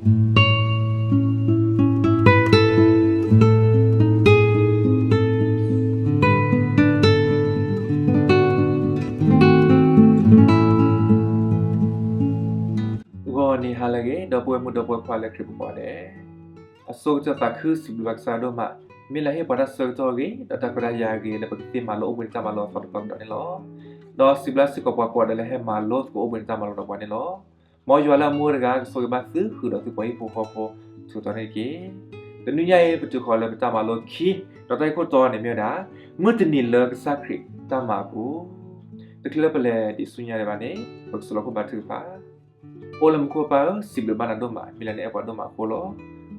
ဂီၤနံၤဟါလၢအဂ့ၤ ဒီပုၢ်ဝဲၢ်မုၣ်ဒီပုၢ်ဝဲၢ်ခွါလၢခရံာ်ဖိကိးဂၤဒဲး, အဆိကတၢၢ်သးခုစံးဘျုးဘၣ်ကစၢ်ဒိၣ်မး, မ့ၢ်လၢဟ့ၣ်ပှၤတၢ်ဆၢကတီၢ်အဂ့ၤ ဒီးတၢ်ခွဲးတၢ်ယာ်အဂ့ၤ လၢပကသ့မၤလိအိၣ်ဘှံးနံၤတၢ်မၤလိအသီတဖၣ်ကဒီးန့ၣ်လီၤ. ဒီးစံးဘျုးစ့ၢ်ကီးပှၤကိးဂၤဒဲးလၢဟဲမၤလိသကိးအိၣ်ဘှံးနံၤတၢ်မၤလိဒီးပှၤန့ၣ်လီၤ. မ်ယွၤလၢအမူတဂၤကဆိၣ်ဂ့ၤဘၣ်သုဃုာ်ဒီးသုပှၤဟံၣ်ဖိဃီဖိ ထုးထီၣ်န့ၣ်တက့ၢ်. တနွံညါအံၤ ပတုၤဃီၤလၢပတၢ်မၤလိခံ, ဒီးတၢ်ဂ့ၢ်ခိၣ်တီန့ၣ်မ့ၢ်ဝဲဒၣ် မုၢ်တနံၤလၢကစၢ်ခရံာ်တၢ်မၤအပူၤ, တချုးလၢပလဲၤဒံးဆူညါဒံးဘၣ်န့ၣ် ပကစးလၢခိၣ်ဘါထုကဖၣ်. အိၣ်လၢမူခိၣ်ပၢ်ဧၢ, စံးဘျုးဘၣ်နၤဒိၣ်မး မ့ၢ်လၢနအဲၣ်ပှၤဒိၣ်မးအဃိလီၤ.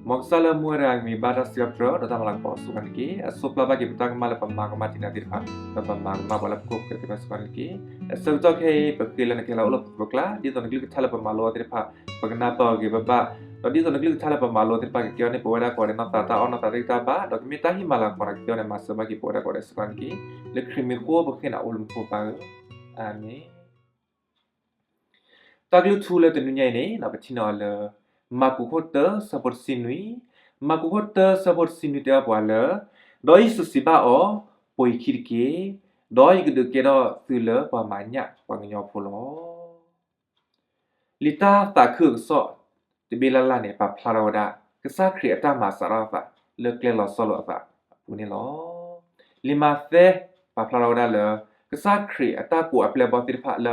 မ်ကစၢ်လၢမူဝဲတဂၤကမံၤဘၣ်တၢ်စံးထီၣ်ပတြၢၤ ဒီးတၢ်မၤလၤကပီၤစ့ၢ်ကီးန့ၣ်တက့ၢ်. အစိပျၢ်ဘၣ်က့ၤပတၢ်ကမၣ်လၢပမၤကမၣ်တံၢ်နၤသ့ၣ်တဖၣ်, ဒီးပမၤကမၣ်ပှၤလၢပခိၣ်ပဃၢၤသ့ၣ်တဖၣ်စ့ၢ်ကီးန့ၣ်တက့ၢ်. အဆၢကတီၢ်ခဲအံၤ ပဃ့လၢနကဟဲလီၤအိၣ်လၢပပူၤပကျါ, ဒ်သိးနကလုၢ်ကထါလၢပမၤလိအီၤသ့ၣ်တဖၣ် ပကနၢ်ပၢၢ်အီၤဂ့ၤဘၣ်ဘၣ်, ဒီးဒ်သိးနကလုၢ်ကထါလၢပမၤလိအီၤသ့ၣ်တဖၣ် ကကဲထီၣ်န့ၢ်ပဝဲဒၣ်ကိးဂၤဒဲးနီၢ်သးတၢ်အီၣ်နီၢ်သးသ့ၣ်တဖၣ်ဘၣ်, ဒီးကမ့ၢ်တၢ်ဟ့ၣ်မၤလၤကပီၤဒီးကကဲထီၣ်န့ၢ်မၤစၢၤဘၣ်က့ၤပဝဲဒၣ်ကိးဂၤဒဲးစ့ၢ်ကီးန့ၣ်တက့ၢ်. လၢခရံာ်မံၤအဃိပဃ့နၤအိၣ်လၢမူခိၣ်ပၢ်ဧၢ, အၤမ့ၣ်. တၢ်ကလုၢ်ထူလၢတနွံညါအံၤန့ၣ် ပထံၣ်န့ၢ်အီၤလၢ မၢ်ကူးခိၣ်တၢ ဆၢဖိတဆံနွံ, မၢ်ကူးခိၣ်တၢ ဆၢဖိတဆံနွံတဲဘၣ်ပှၤလၢ, ဒီးယ့ၣ်ၡူးစံးဘၣ်အီၤ, ပိာ်ယခံတက့ၢ်, ဒီးယကဒုးကဲထီၣ်သုလၢပှၤမၤညၣ်ပှၤကညီဖိလီၤ. လံာ်တၢ်သးခုအကစီၣ် တဘ့ၣ်လၢ်လၢ်န့ၣ် ပာ်ဖျါထီၣ်ဝဲဒၣ် ကစၢ်ခရံာ်အတၢ်မၤစးထီၣ်အသး လၢကျဲလီၤဆီလိာ်အသးအပူၤန့ၣ်လီၤ. လံာ်မးသဲ ပာ်ဖျါထီၣ်ဝဲဒၣ်လၢ ကစၢ်ခရံာ်အတၢ်ကိးအပျဲၢ်အဘီၣ်သ့ၣ်တဖၣ်လၢ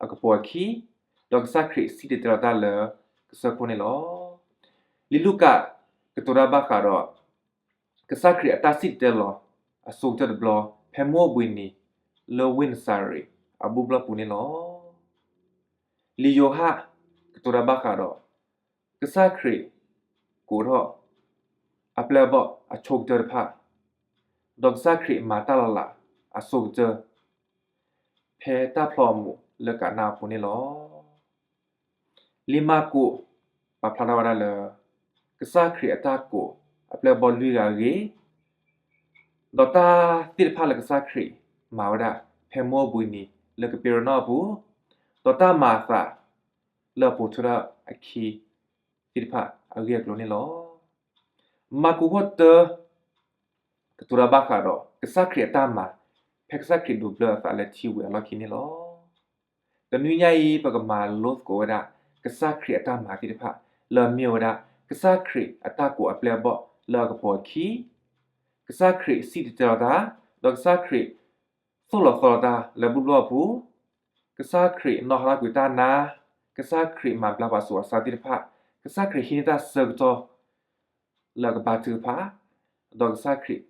အကပိာ်အခံ, ဒီးကစၢ်ခရံာ်စံၣ်တဲၤတဲလီၤတၢ်လၢကစၢၢ်ခိၣ်န့ၣ်လီၤ. လံာ်လူၤကၣ် ကတိၤတၢ်ဘၣ်ဃးဒီး ကစၢ်ခရံာ်အတၢ်စံၣ်တဲၤတဲလီၤအဆိကတၢၢ်တဘျီ ဖဲမုၢ်အိၣ်ဘှံးနံၤ လၢဝ့ၢ်နစၤရ့းအဘူၣ်ဘျီၣ်ပူၤန့ၣ်လီၤ. လံာ်ယိၤဟၣ် ကတိၤတၢ်ဘၣ်ဃးဒီး ကစၢ်ခရံာ်ကိးထီၣ်အပျဲၢ်အဘီၣ်အဆိကတၢၢ်တဖၣ်, ဒီးကစၢ်ခရံာ်မၤတၢ်လီၤလးအဆိကတၢၢ် ဖဲတၢ်ဖျီအမူးလၢကၤနါအပူၤန့ၣ်လီၤ. လံာ်မၢ်ကူး ပာ်ဖျါထီၣ်ဝဲဒၣ်လၢ ကစၢ်ခရံာ်အတၢ်ကိးအပျဲၢ်အဘီၣ်လွံၢ်ဂၤအဂ့ၢ်, ဒီးတၢ်သ့ၣ်တဖၣ်လၢကစၢ်ခရံာ်မၤဝဲဒၣ် ဖဲမုၢ်အိၣ်ဘှံးနံၤလၢကပ့းရနီၣ်အပူၤ, ဒီးတၢ်မၤအသးလၢအပိာ်ထွဲထီၣ်အခံ သ့ၣ်တဖၣ်အဂ့ၢ်အကျိၤန့ၣ်လီၤ. မၢ်ကူးခိၣ်တၢ ကတိၤတၢ်ဘၣ်ဃးဒီး ကစၢ်ခရံာ်အတၢ်မၤ ဖဲကစၢ်ခရံာ်ဒိးဘျၢအသးလၢထံဝံၤအလီၢ်ခံန့ၣ်လီၤ. တနွံညါအံၤ ပကမၤလိသကိးဝဲဒၣ် ကစၢ်ခရံာ်အတၢ်မၤသ့ၣ်တဖၣ် လၢအမ့ၢ်ဝဲဒၣ် ကစၢ်ခရံာ်အတၢ်ကိးအပျဲၢ်အဘီၣ်လၢအကပိာ်အခံ, ကစၢ်ခရံာ်စံၣ်တဲၤတဲလီၤတၢ်, ဒီးကစၢ်ခရံာ်သိၣ်လီၤသီလီၤတၢ်လၢဘူၣ်ဘျီၣ်အပူၤ, ကစၢ်ခရံာ်နီၣ်ဟးထီၣ်ကွံာ်တၢ်နါ, ကစၢ်ခရံာ်မၤဘျါပှၤဆူးပှၤဆါသ့ၣ်တဖၣ်, ကစၢ်ခရံာ်ဟံးန့ၢ်တၢ်ဆၢကတီၢ် လၢအကဘါထုကဖၣ်, ဒီးကစၢ်ခရံာ်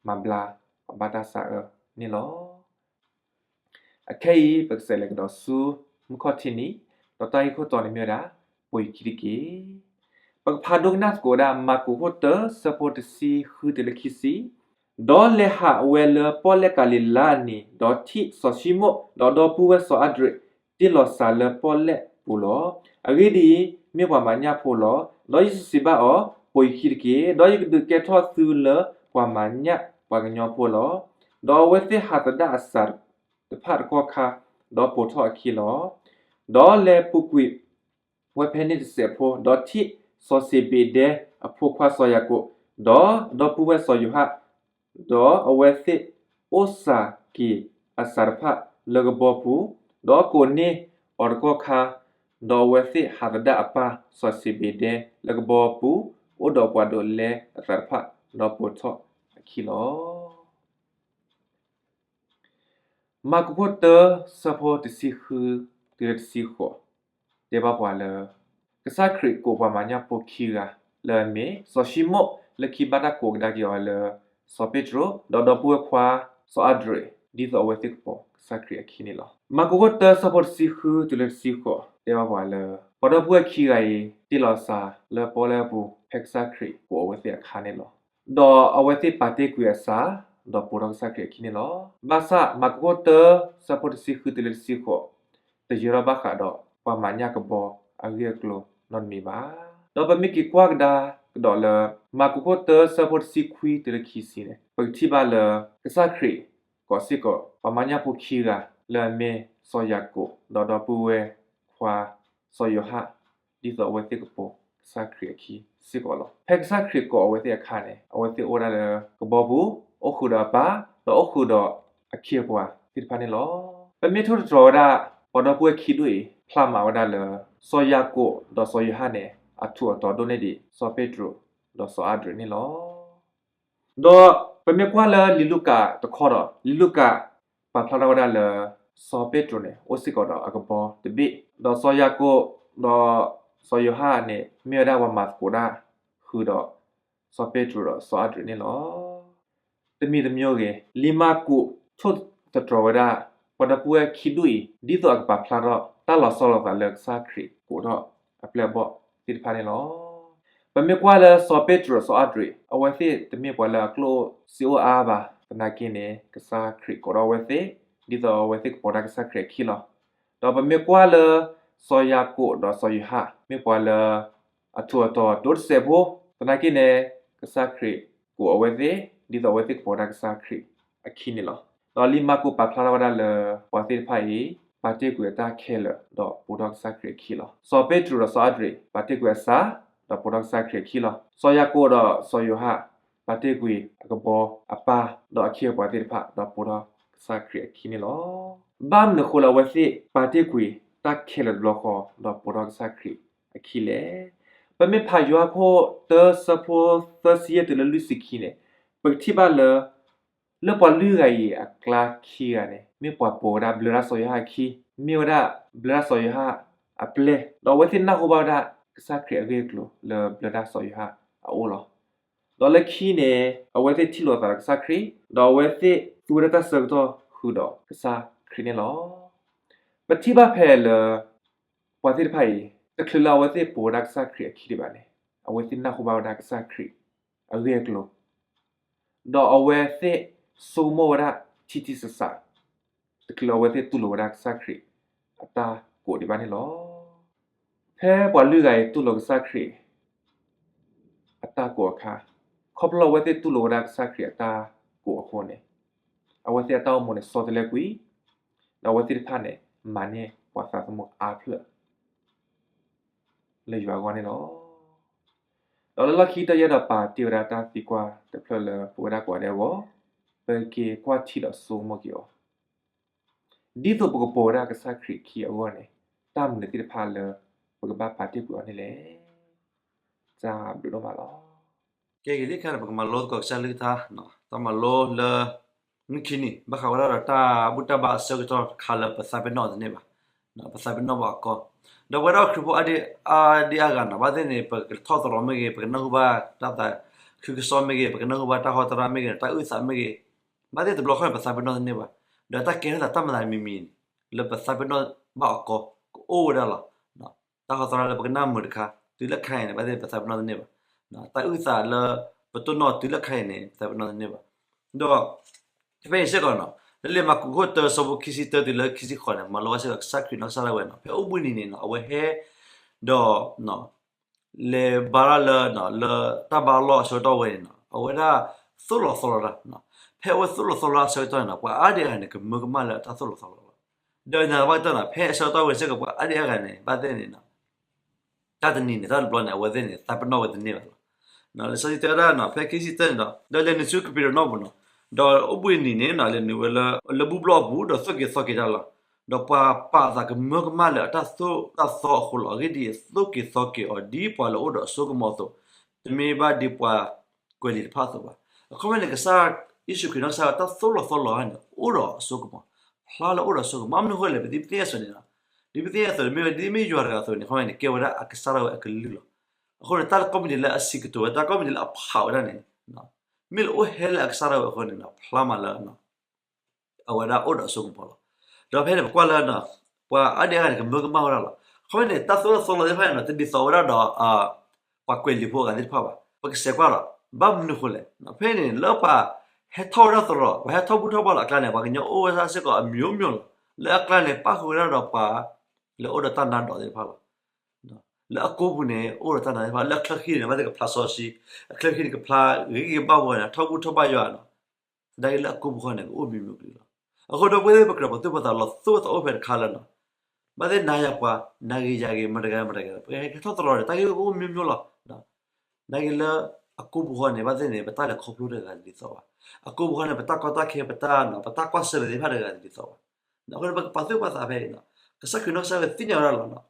မၤဘျါပှၤဘၣ်တၢ်ဆါအၢန့ၣ်လီၤ. အခဲအံၤ ပကစးလဲၤကဒီးဆူမုၢ်ခီၣ်ထံးနံၤ, ဒီးတၢ်ဂ့ၢ်ခိၣ်တီန့ၣ်မ့ၢ်ဝဲဒၣ် ပိာ်ယခံတက့ၢ်. ပကဖးဒိကနၣ်သကိးဝဲဒၣ် မၢ်ကူးခိၣ်တၢ ဆၢဖိတဆံဃုတုၤလၢခံဆံ, ဒီးလဲၤဟးဝဲလၢပီၣ်လဲၣ်ကၤလံၤလါအနံၤ, ဒီးထံၣ်စီၤၡံမိၣ် ဒီးဒီပုၢ်ဝဲၢ်စီၤအၤဒြ့း တ့ၢ်လီၤစှၤလၢပီၣ်လဲၣ်ပူၤလီၤ. အဂ့ၢ်ဒ်အံၤ, မ့ၢ်ပှၤမၤညၣ်ဖိလီၤ. ဒီးယ့ၣ်ၡူးစံးဘၣ်အီၤ, ပိာ်ယခံတက့ၢ်, ဒီးယကဒုးကဲထီၣ်သုလၢပှၤမၤညၣ်ပှၤကညီဖိလီၤ. ဒီးအဝဲသ့ၣ်ဟးသဒၣ်အစှၤတဖၣ်တကီၢ်ခါ, ဒီးပိာ်ထီၣ်အခံလီၤ. ဒီးလဲၤပူၤကွံာ်ဝဲဖဲန့ၣ်တစဲးဖိ, ဒီးထံၣ်စီၤစ့ဘ့ဒဲအဖိခွါစီၤယၤကိာ်, ဒီးအဒီပုၢ်ဝဲၢ်စီၤယိၤဟၣ်, ဒီးအဝဲသ့ၣ်အိၣ်စှၤက့ၤအစှၤတဖၣ်လၢကဘီပူၤ, ဒီးကိးန့ၢ်အီၤတကီၢ်ခါ, ဒီးအဝဲသ့ၣ်ဟးသဒၣ်အပၢ်စီၤစ့ဘ့ဒဲလၢကဘီပူၤ, အိၣ်ဒီးပှၤဒိးလဲအသးတဖၣ်, ဒီးပိာ်ထီၣ်အခံလီၤ. မၢ်ကူးခိၣ်တၢ ဆၢဖိတဆံဃုတုၤလၢတဆံဃိး တဲဘၣ်ပှၤလၢ ကစၢ်ခရံာ်ကိးပှၤမၤညၣ်ဖိခံဂၤ လၢအမ့ၢ် စီၤၡံမိၣ် လၢခံဘၣ်တၢ်ကိးကဒါက့ၤအီၤလၢ စီၤပ့းတရူး, ဒီးဒီပုၢ်ဝဲၢ်ခွါ စီၤအၤဒြ့း, ဒ်သိးအဝဲသ့ၣ်ကပိာ်ကစၢ်ခရံာ်အခံန့ၣ်လီၤ. မၢ်ကူးခိၣ်တၢ ဆၢဖိတဆံဃုတုၤလၢတဆံဃိး တဲဘၣ်ပှၤလၢ ပှၤဒီပုၢ်ဝဲၢ်ခံဂၤအံၤ တ့ၢ်လီၤစှၤလၢပီၣ်လဲၣ်အပူၤ ဖဲကစၢ်ခရံာ်ကိးအဝဲသ့ၣ်အခါန့ၣ်လီၤ. ဒီးအဝဲသ့ၣ်ပာ်တ့ၢ်ကွံာ်အစှၤ, ဒီးပိာ်ထီၣ်ကစၢ်ခရံာ်အခံန့ၣ်လီၤ. ဘၣ်ဆၣ်မၢ်ကူးခိၣ်တၢ ဆၢဖိတဆံဃုတုၤလၢတဆံဃိး တယၢၤထီၣ်ဘၣ်ဃးဒီးပှၤမၤညၣ်ကဘီအဂ့ၢ်အကျိၤနီတမံၤဘၣ်. ဒီးပမ့ၢ်က့ၤကွၢ်ကဒါကဒီးလၢ မၢ်ကူးခိၣ်တၢ ဆၢဖိတဆံခွံတုၤလၢခံဆံန့ၣ် ပကထံၣ်ဘၣ်လၢ ကစၢ်ခရံာ်ကိးစ့ၢ်ကီး ပှၤမၤညၣ်ဖိခံဂၤ လၢအမ့ၢ်စီၤယၤကိာ် ဒီးဒီပုၢ်ဝဲၢ်ခွါ စီၤယိၤဟၣ် ဒ်သိးအဝဲသ့ၣ်ကပိာ်က ကစၢ်ခရံာ်အခံစ့ၢ်ကီးလီၤ. ဖဲကစၢ်ခရံာ်ကိးအဝဲသ့ၣ်အခါန့ၣ် အဝဲသ့ၣ်အိၣ်ဝဲဒၣ်လၢကဘီပူၤ, အိၣ်ဃုာ်ဒီးအပၢ်, ဒီးအိၣ်ဃုာ်ဒီးအခ့အပှၤသ့ၣ်တဖၣ်န့ၣ်လီၤ. ပမ့ၢ်ထိၣ်သတြီၤဝဲဒၣ် ပှၤဒီပုၢ်ဝဲၢ်ခံဒူၣ်အံၤ ဖျါမၤဝဲဒၣ်လၢ စီၤယၤကိာ်ဒီးစီၤယိၤဟၣ်န့ၣ် အထူးအတီၤဒိၣ်န့ၢ်ဒံး စီၤပ့းတရူးဒီးစီၤအၤဒြံးန့ၣ်လီၤ. ဒီးပမ့ၢ်ကွၢ်လၢလံာ်လူၤကၣ်တခီဒီး လံာ်လူၤကၣ်ပာ်ဖျါထီၣ်ဝဲဒၣ်လၢ စီၤပ့းတရူးန့ၣ် အိၣ်စ့ၢ်ကီးဒီးအကဘီတဘ့ၣ်, ဒီးစီၤယၤကိာ်ဒီးစီၤယိၤဟၣ်န့ၣ် မ့ၢ်ဝဲဒၣ်ပှၤမၤသကိးတၢ်ဃုာ်ဒီး စီၤပ့းတရူးဒီးစီၤအၤဒြံးန့ၣ်လီၤ. တမံၤတမံၤဂ့ၤ, လံာ်မၢ်ကူးထိၣ်သတြီၤဝဲဒၣ် ပှၤဒီပုၢ်ဝဲၢ်ခံဒူၣ်အံၤ ဒ်သိးအကပာ်ဖျါထီၣ် တၢ်လီၤဆီလိာ်သးလၢကစၢ်ခရံာ်ကိးထီၣ်အပျဲၢ်အဘီၣ်သ့ၣ်တဖၣ်န့ၣ်လီၤ. ပမ့ၢ်ကွၢ်လၢစီၤပ့းတရူးစီၤအၤဒြံး အဝဲသ့ၣ်တမ့ၢ်ပှၤလၢအကျိၣ်စ့အိၣ်အါဘၣ်, သနာ်က့န့ၣ် ကစၢ်ခရံာ်ကိးထီၣ်အဝဲသ့ၣ် ဒ်သိးအဝဲသ့ၣ်ကပိာ်ဒၣ်ကစၢ်ခရံာ်အခံလီၤ. ဒီးပမ့ၢ်ကွၢ်လၢ စီၤယၤကိာ်ဒီးစီၤယိၤဟၣ် မ့ၢ်ပှၤလၢ အထူးအတီၤဒိၣ်တစဲးဖိ, သနာ်က့န့ၣ် ကစၢ်ခရံာ်ကိးအဝဲသ့ၣ် ဒ်သိးအဝဲသ့ၣ်ကပိာ်ဒၣ်ကစၢ်ခရံာ်အခံန့ၣ်လီၤ. ဒီးလံာ်မၢ်ကူးပာ်ဖျါထီၣ်ဝဲဒၣ်လၢ ပှၤသ့ၣ်တဖၣ်အံၤ ပာ်တ့ၢ်ကွံာ်အတၢ်ခဲလၢာ် ဒီးပိာ်ထီၣ်ကစၢ်ခရံာ်အခံလီၤ. စီၤပ့းတရူးဒီးစီၤအၤဒြံး ပာ်တ့ၢ်ကွံာ်အစၢ် ဒီးပိာ်ထီၣ်ကစၢ်ခရံာ်အခံလီၤ. စီၤယၤကိာ်ဒီးစီၤယိၤဟၣ် ပာ်တ့ၢ်ကွံာ်အကဘီအပၢ် ဒီးအခ့အပှၤသ့ၣ်တဖၣ် ဒီးပိာ်ထီၣ်ကစၢ်ခရံာ်အခံန့ၣ်လီၤ. ဘၣ်မနုၤအဃိလၢအဝဲသ့ၣ်ပာ်တ့ၢ်ကွံာ်တၢ်ခဲလၢာ်တဘျီဃီ ဒီးပိာ်ထီၣ်ကစၢ်ခရံာ်အခံလဲၣ်. ပမ့ၢ်ဖးယိၤဟၣ်ခိၣ်တၢ ဆၢဖိသၢဆံယဲၢ်တုၤလၢလွံၢ်ဆံခံန့ၣ် ပကထံၣ်ဘၣ်လၢ လၢပှၤလွံၢ်ဂၤအံၤအကျါခံဂၤန့ၣ် မ့ၢ်ပှၤပိာ်ဝဲဒၣ်ဘျၢတၢ်စီၤယိၤဟၣ်အခံ, မ့ၢ်ဝဲဒၣ်ဘျၢတၢ်စီၤယိၤဟၣ်အပျဲၢ်, ဒီးအဝဲသ့ၣ်နၢ်ဟူဘၣ်ဝဲဒၣ် ကစၢ်ခရံာ်အဂ့ၢ်အကျိၤလၢဘျၢတၢ်စီၤယိၤဟၣ်အအိၣ်လီၤ. ဒီးလၢခံန့ၣ် အဝဲသ့ၣ်ထံၣ်လိာ်သးဒီးကစၢ်ခရံာ်, ဒီးအဝဲသ့ၣ်သူဝဲဒၣ်တၢ်ဆၢကတီၢ်ဃုာ်ဒီးကစၢ်ခရံာ်န့ၣ်လီၤ. ပထံၣ်ဘၣ်ဖဲလၢ ပှၤသ့ၣ်တဖၣ်အံၤ တချုးလၢအဝဲသ့ၣ်ပိာ်ဝဲဒၣ်ကစၢ်ခရံာ်အခံဒံးဘၣ်န့ၣ် အဝဲသ့ၣ်နၢ်ဟူဘၣ်ဝဲဒၣ်ကစၢ်ခရံာ်အဂ့ၢ်အကျိၤ ဒီးအဝဲသ့ၣ်ဆိကမိၣ်ဝဲဒၣ်ထံထံဆးဆး, တချုးလၢအဝဲသ့ၣ်တူၢ်လိာ်ဝဲဒၣ်ကစၢ်ခရံာ်အတၢ်ကိးဒံးဘၣ်န့ၣ်လီၤ. ဖဲပှၤလွံၢ်ဂၤအံၤတူၢ်လိာ်ကစၢ်ခရံာ်အတၢ်ကိးအခါ, ခီဖျိလၢအဝဲသ့ၣ်တူၢ်လိာ်ဝဲဒၣ်ကစၢ်ခရံာ်အတၢ်ကိးအဃိန့ၣ်, အဝဲသ့ၣ်အတၢ်အိၣ်မူန့ၣ်ဆီတလဲကွံာ်, ဒီးအဝဲသ့ၣ်တဖၣ်န့ၣ် မၤန့ၢ်ပှၤသးသမူအါဖျၢၣ် လၢယွၤအဂီၢ်န့ၣ်လီၤ. ဒီးလၢလီၢ်ခံကတၢၢ် ယအဲၣ်ဒိးပာ်တ့ၢ်ဝဲဒၣ်တၢ်သံကွၢ်တဖျၢၣ်လၢပဝဲဒၣ်ကိးဂၤဒဲးအဂီၢ်, ပက့ၤကွၢ်ထံဒီးဆိကမိၣ်က့ၤအီၤ, ဒ်သိးပကပိာ်ဝဲဒၣ်ကစၢ်ခရံာ်ခံအဂီၢ်န့ၣ် တၢ်မနုၤသ့ၣ်တဖၣ်လၢပကဘၣ်ပာ်တ့ၢ်ကွံာ်အီၤန့ၣ်လဲၣ်. တၢ်ဘျုးဒိၣ်မးလီၤ. ကဲဂ့ၤလံခါန့ၣ် ပကမၤလိသကိးကစၢ်ကလုၢ်ကထါ, တၢ်မၤလိလၢ မုၢ်ခံနံၤ ဘၣ်ဃးဝဲဒၣ်ဒီးတၢ်ဘူၣ်တၢ်ဘါအဆၢကတီၢ်တခါလၢပသးပ့ၤနီၣ်တန့ၢ်ဘၣ်, ပသးပ့ၤနီၣ်ဘၣ်အကီ, ဒီးပဝဲဒၣ်ခရံာ်ဖိအါဒံအါဂၤန့ၣ် ဘၣ်သ့ၣ်န့ၣ် ပကထီၣ်သရီမ့ၢ်ဂ့ၤ, ပကနၢ်ဟူဘၣ်တၢ်သးခုကစီၣ်မ့ၢ်ဂ့ၤ, ပကနၢ်ဟူဘၣ်တၢ်ဟီတရၣ်မ့ၢ်ဂ့ၤ, တၢ်အုၣ်သးမ့ၢ်ဂ့ၤ, ဘၣ်သ့ၣ်တဘျီဃီန့ၣ် ပသးပ့ၤနီၣ်တန့ၢ်ဘၣ်, ဒီးတၢ်ကဲထီၣ်သးတၢ်မၤသးမံၤမံၤန့ၣ် လၢပသးပ့ၤနီၣ်ဘၣ်အကီ ကအိၣ်ဝဲဒၣ်လီၤ. တၢ်ဟီသရၣ်လၢပကနၢ်မုာ်တခါ တုၤလၢခါအံၤန့ၣ် ဘၣ်သ့ၣ်ပသးပ့ၤနီၣ်တန့ၢ်ဘၣ်. တၢ်အုၣ်သးလၢပတိၢ်နီၣ်တုၤလၢခါအံၤန့ၣ် ပသးပ့ၤနီၣ်တန့ၢ်ဘၣ်. ဒီး ဖဲအံၤစ့ၢ်ကီးနီၤ လၢလံာ်မၢ်ကူးခိၣ်တၢ ဆၢဖိခံဆံတၢတုၤလၢခံဆံဃိးန့ၣ် မၤလိဘၣ်စ့ၢ်ကီးကစၢ်ခရံာ်နီၢ်ကစၢ်ဒၣ်ဝဲနီၤ ဖဲအိၣ်ဘှံးနံၤန့ၣ်နီၤ အဝဲဟဲ ဒီး လဲၤဘါတၢ်လၢ လၢတၢ်ဘါလီၢ်အဆၢကတီၢ်ဝဲန့ၣ်နီၤ အဝဲဒၣ်သိၣ်လီၤသီလီၤတၢ်, ဖဲအဝဲသိၣ်လီၤသီလီၤအဆၢကတီၢ်န့ၣ်နီၤ ပှၤအါဒံအါဂၤန့ၣ် ကမၢကမၣ်လၢအတၢ်သိၣ်လီၤသီလီၤလီၤ. ဒီးနာ်သပှၢ်ကတၢၢ်နီၤ ဖဲအဆၢကတီၢ်ဝဲစ့ၢ်ကီး ပှၤအါဒံအါဂၤန့ၣ် ဘၣ်သ့ၣ်န့ၣ်နီၤ တၢ်တနံၤန့ၣ် တၢ်တဘျီန့ၣ် အဝဲသ့ၣ်န့ၣ် သးပ့ၤနီၣ်ဝဲတန့ၢ်ဘၣ်လီၤ. လံာ်စီဆှံတဲဝဲဒၣ်နီၤ ဖဲခံဆံတၢန့ၣ်ဒီး ဒီးလဲၤနုာ်ဆူကပ့းရနီၣ်ပူၤနီၤ, ဒီးအိၣ်ဘှံးနံၤန့ၣ်နီၤ လဲၤနုာ်ဝဲလၢ လၢဘူၣ်ဘျီၣ်အပူၤ ဒီးသိၣ်က့ၤသီက့ၤတၢ်လီၤ. ဒီးပှၤပာ်အသးကမၢကမၣ်လၢအတၢ်သိၣ်တၢ်သီအဃိလီၤ. အဂ့ၢ်ဒ်အံၤ, သိၣ်က့ၤသီက့ၤအီၤဒ်ပှၤလၢအအိၣ်ဒီးအစိကမီၤအသိး, တမ့ၢ်ဘၣ်ဒ်ပှၤကွဲးလံာ်တဖၣ်အသိးဘၣ်. အခီပညီန့ၣ် ကစၢ်ယ့ၣ်ၡူးခရံာ်နီၢ်ကစၢ်တၢ်သိၣ်လီၤသီလီၤန့ၣ် အိၣ်ဒီးအစိကမီၤ, ဖျါလၢအိၣ်ဒီးအစိကမီၤ. မနုၤအဃိလဲၣ် ပဒ်ပသ့ၣ်ညါအသိးန့ၣ်လီၤ. ဒ်ပသ့ၣ်ညါအသိးန့ၣ် မ့ၢ်ဝဲဒ်မ့ၢ်ယွၤတဂၤအသိးန့ၣ် အခီပညီန့ၣ် ကဲဝဲဒၣ်အကစၢ်ဒၣ်ဝဲအကလုၢ်လီၤ. အဃိန့ၣ် တၢ်ကိးမံၤဒဲးလၢအစံးကတိၤဝဲ တၢ်ကိးမံၤဒဲးလၢအဖးဝဲဒၣ်န့ၣ် မ့ၢ်လၢအိၣ်ဟဲလၢအကစၢ်ဒၣ်ဝဲအဃိန့ၣ် ဖျါမးလၢ အဝဲဒၣ်အိၣ်ဒီးအစိကမီၤလီၤ. ဒီးဖဲန့ၣ် ပကွၢ်လၢ ပှၤအါဒံအါဂၤန့ၣ် ကမၢကမၣ်ဝဲဒၣ်လီၤ. အဃိန့ၣ် တၢ်သိၣ်လီၤသီလီၤသ့ၣ်တဖၣ်န့ၣ် တဒ်သိးဝဲဒၣ်ဒီး ပှၤကွဲးလံာ်ဖိအဂၤသ့ၣ်တဖၣ်ဘၣ်. ပကစဲးကွၢ်ဒီး ဘၣ်မနုၤအဃိလဲၣ်. ဖဲန့ၣ် လၢပှၤဟဲထီၣ်ဝဲဒၣ်သရိာ် ပှၤဟဲထီၣ်ဘူၣ်ထီၣ်ဘါလီၤအကျါန့ၣ် ပှၤကညီအိၣ်ဝဲဒၣ်စ့ၢ်ကီးအမျိုးမျိုးလီၤ. လၢအကျါန့ၣ် ပၣ်ဃုာ်ဝဲဒၣ်ဒီးပှၤလၢအိၣ်ဒီးတၢ်နါဒီးသ့ၣ်တဖၣ်လီၤ. လၢအကိာ်ပူၤန့ၣ် အိၣ်ဒီးတၢ်နါသ့ၣ်တဖၣ်, လၢအချၢဃံန့ၣ် ဘၣ်သ့ၣ်ကဖျါစီဆှံ, အချၢဃံန့ၣ် ကဖျါဂ့ၤဂ့ၤဘၣ်ဘၣ်န့ၣ် ထီၣ်ဘူၣ်ထီၣ်ဘါယွၤန့ၣ် သနာ်က့လၢအကိာ်ပူၤဃီန့ၣ် ကအိၣ်မံၤမံၤကလုာ်လီၤ. အဃိဒီပုၢ်ဝဲၢ်သ့ၣ် ပကြၢးပာ်သူၣ်ပာ်သးလီၤ သိၣ်ဝဲသးအိၣ်ဖဲတခါလၢ ဘၣ်သ့ၣ်နၤယၤပှၤ နၤဂ့ၤယၤဂ့ၤ မတဂၤမတဂၤ ပကဟဲထီၣ်သတြီၤန့ၣ် တၢ်ဂ့ၢ်အိၣ်မျိုးမျိုးလီၤ. နာ်က့လၢအကိာ်ပူၤဃီန့ၣ် ဘၣ်သ့ၣ်န့ၣ် ပတၢ်လဲၤခီဖျိတဂၤတဒ်သိးဘၣ်. အကိာ်ပူၤဃီန့ၣ် ပတၢ်ကီတၢ်ခဲ ပတၢ်နီၤ ပတၢ်ကွၢ်ဆၢၣ်မဲာ်သ့ၣ်တဖၣ်တဂၤတဒ်သိးဘၣ်. အဃိန့ၣ် ပကပာ်သူၣ်ပာ်သးဖဲအံၤနီၤ ကစၢ်ခရံာ်နီၢ်ကစၢ်ဝဲသ့ၣ်ညါဝဲဒၣ်လီၤနီၤ.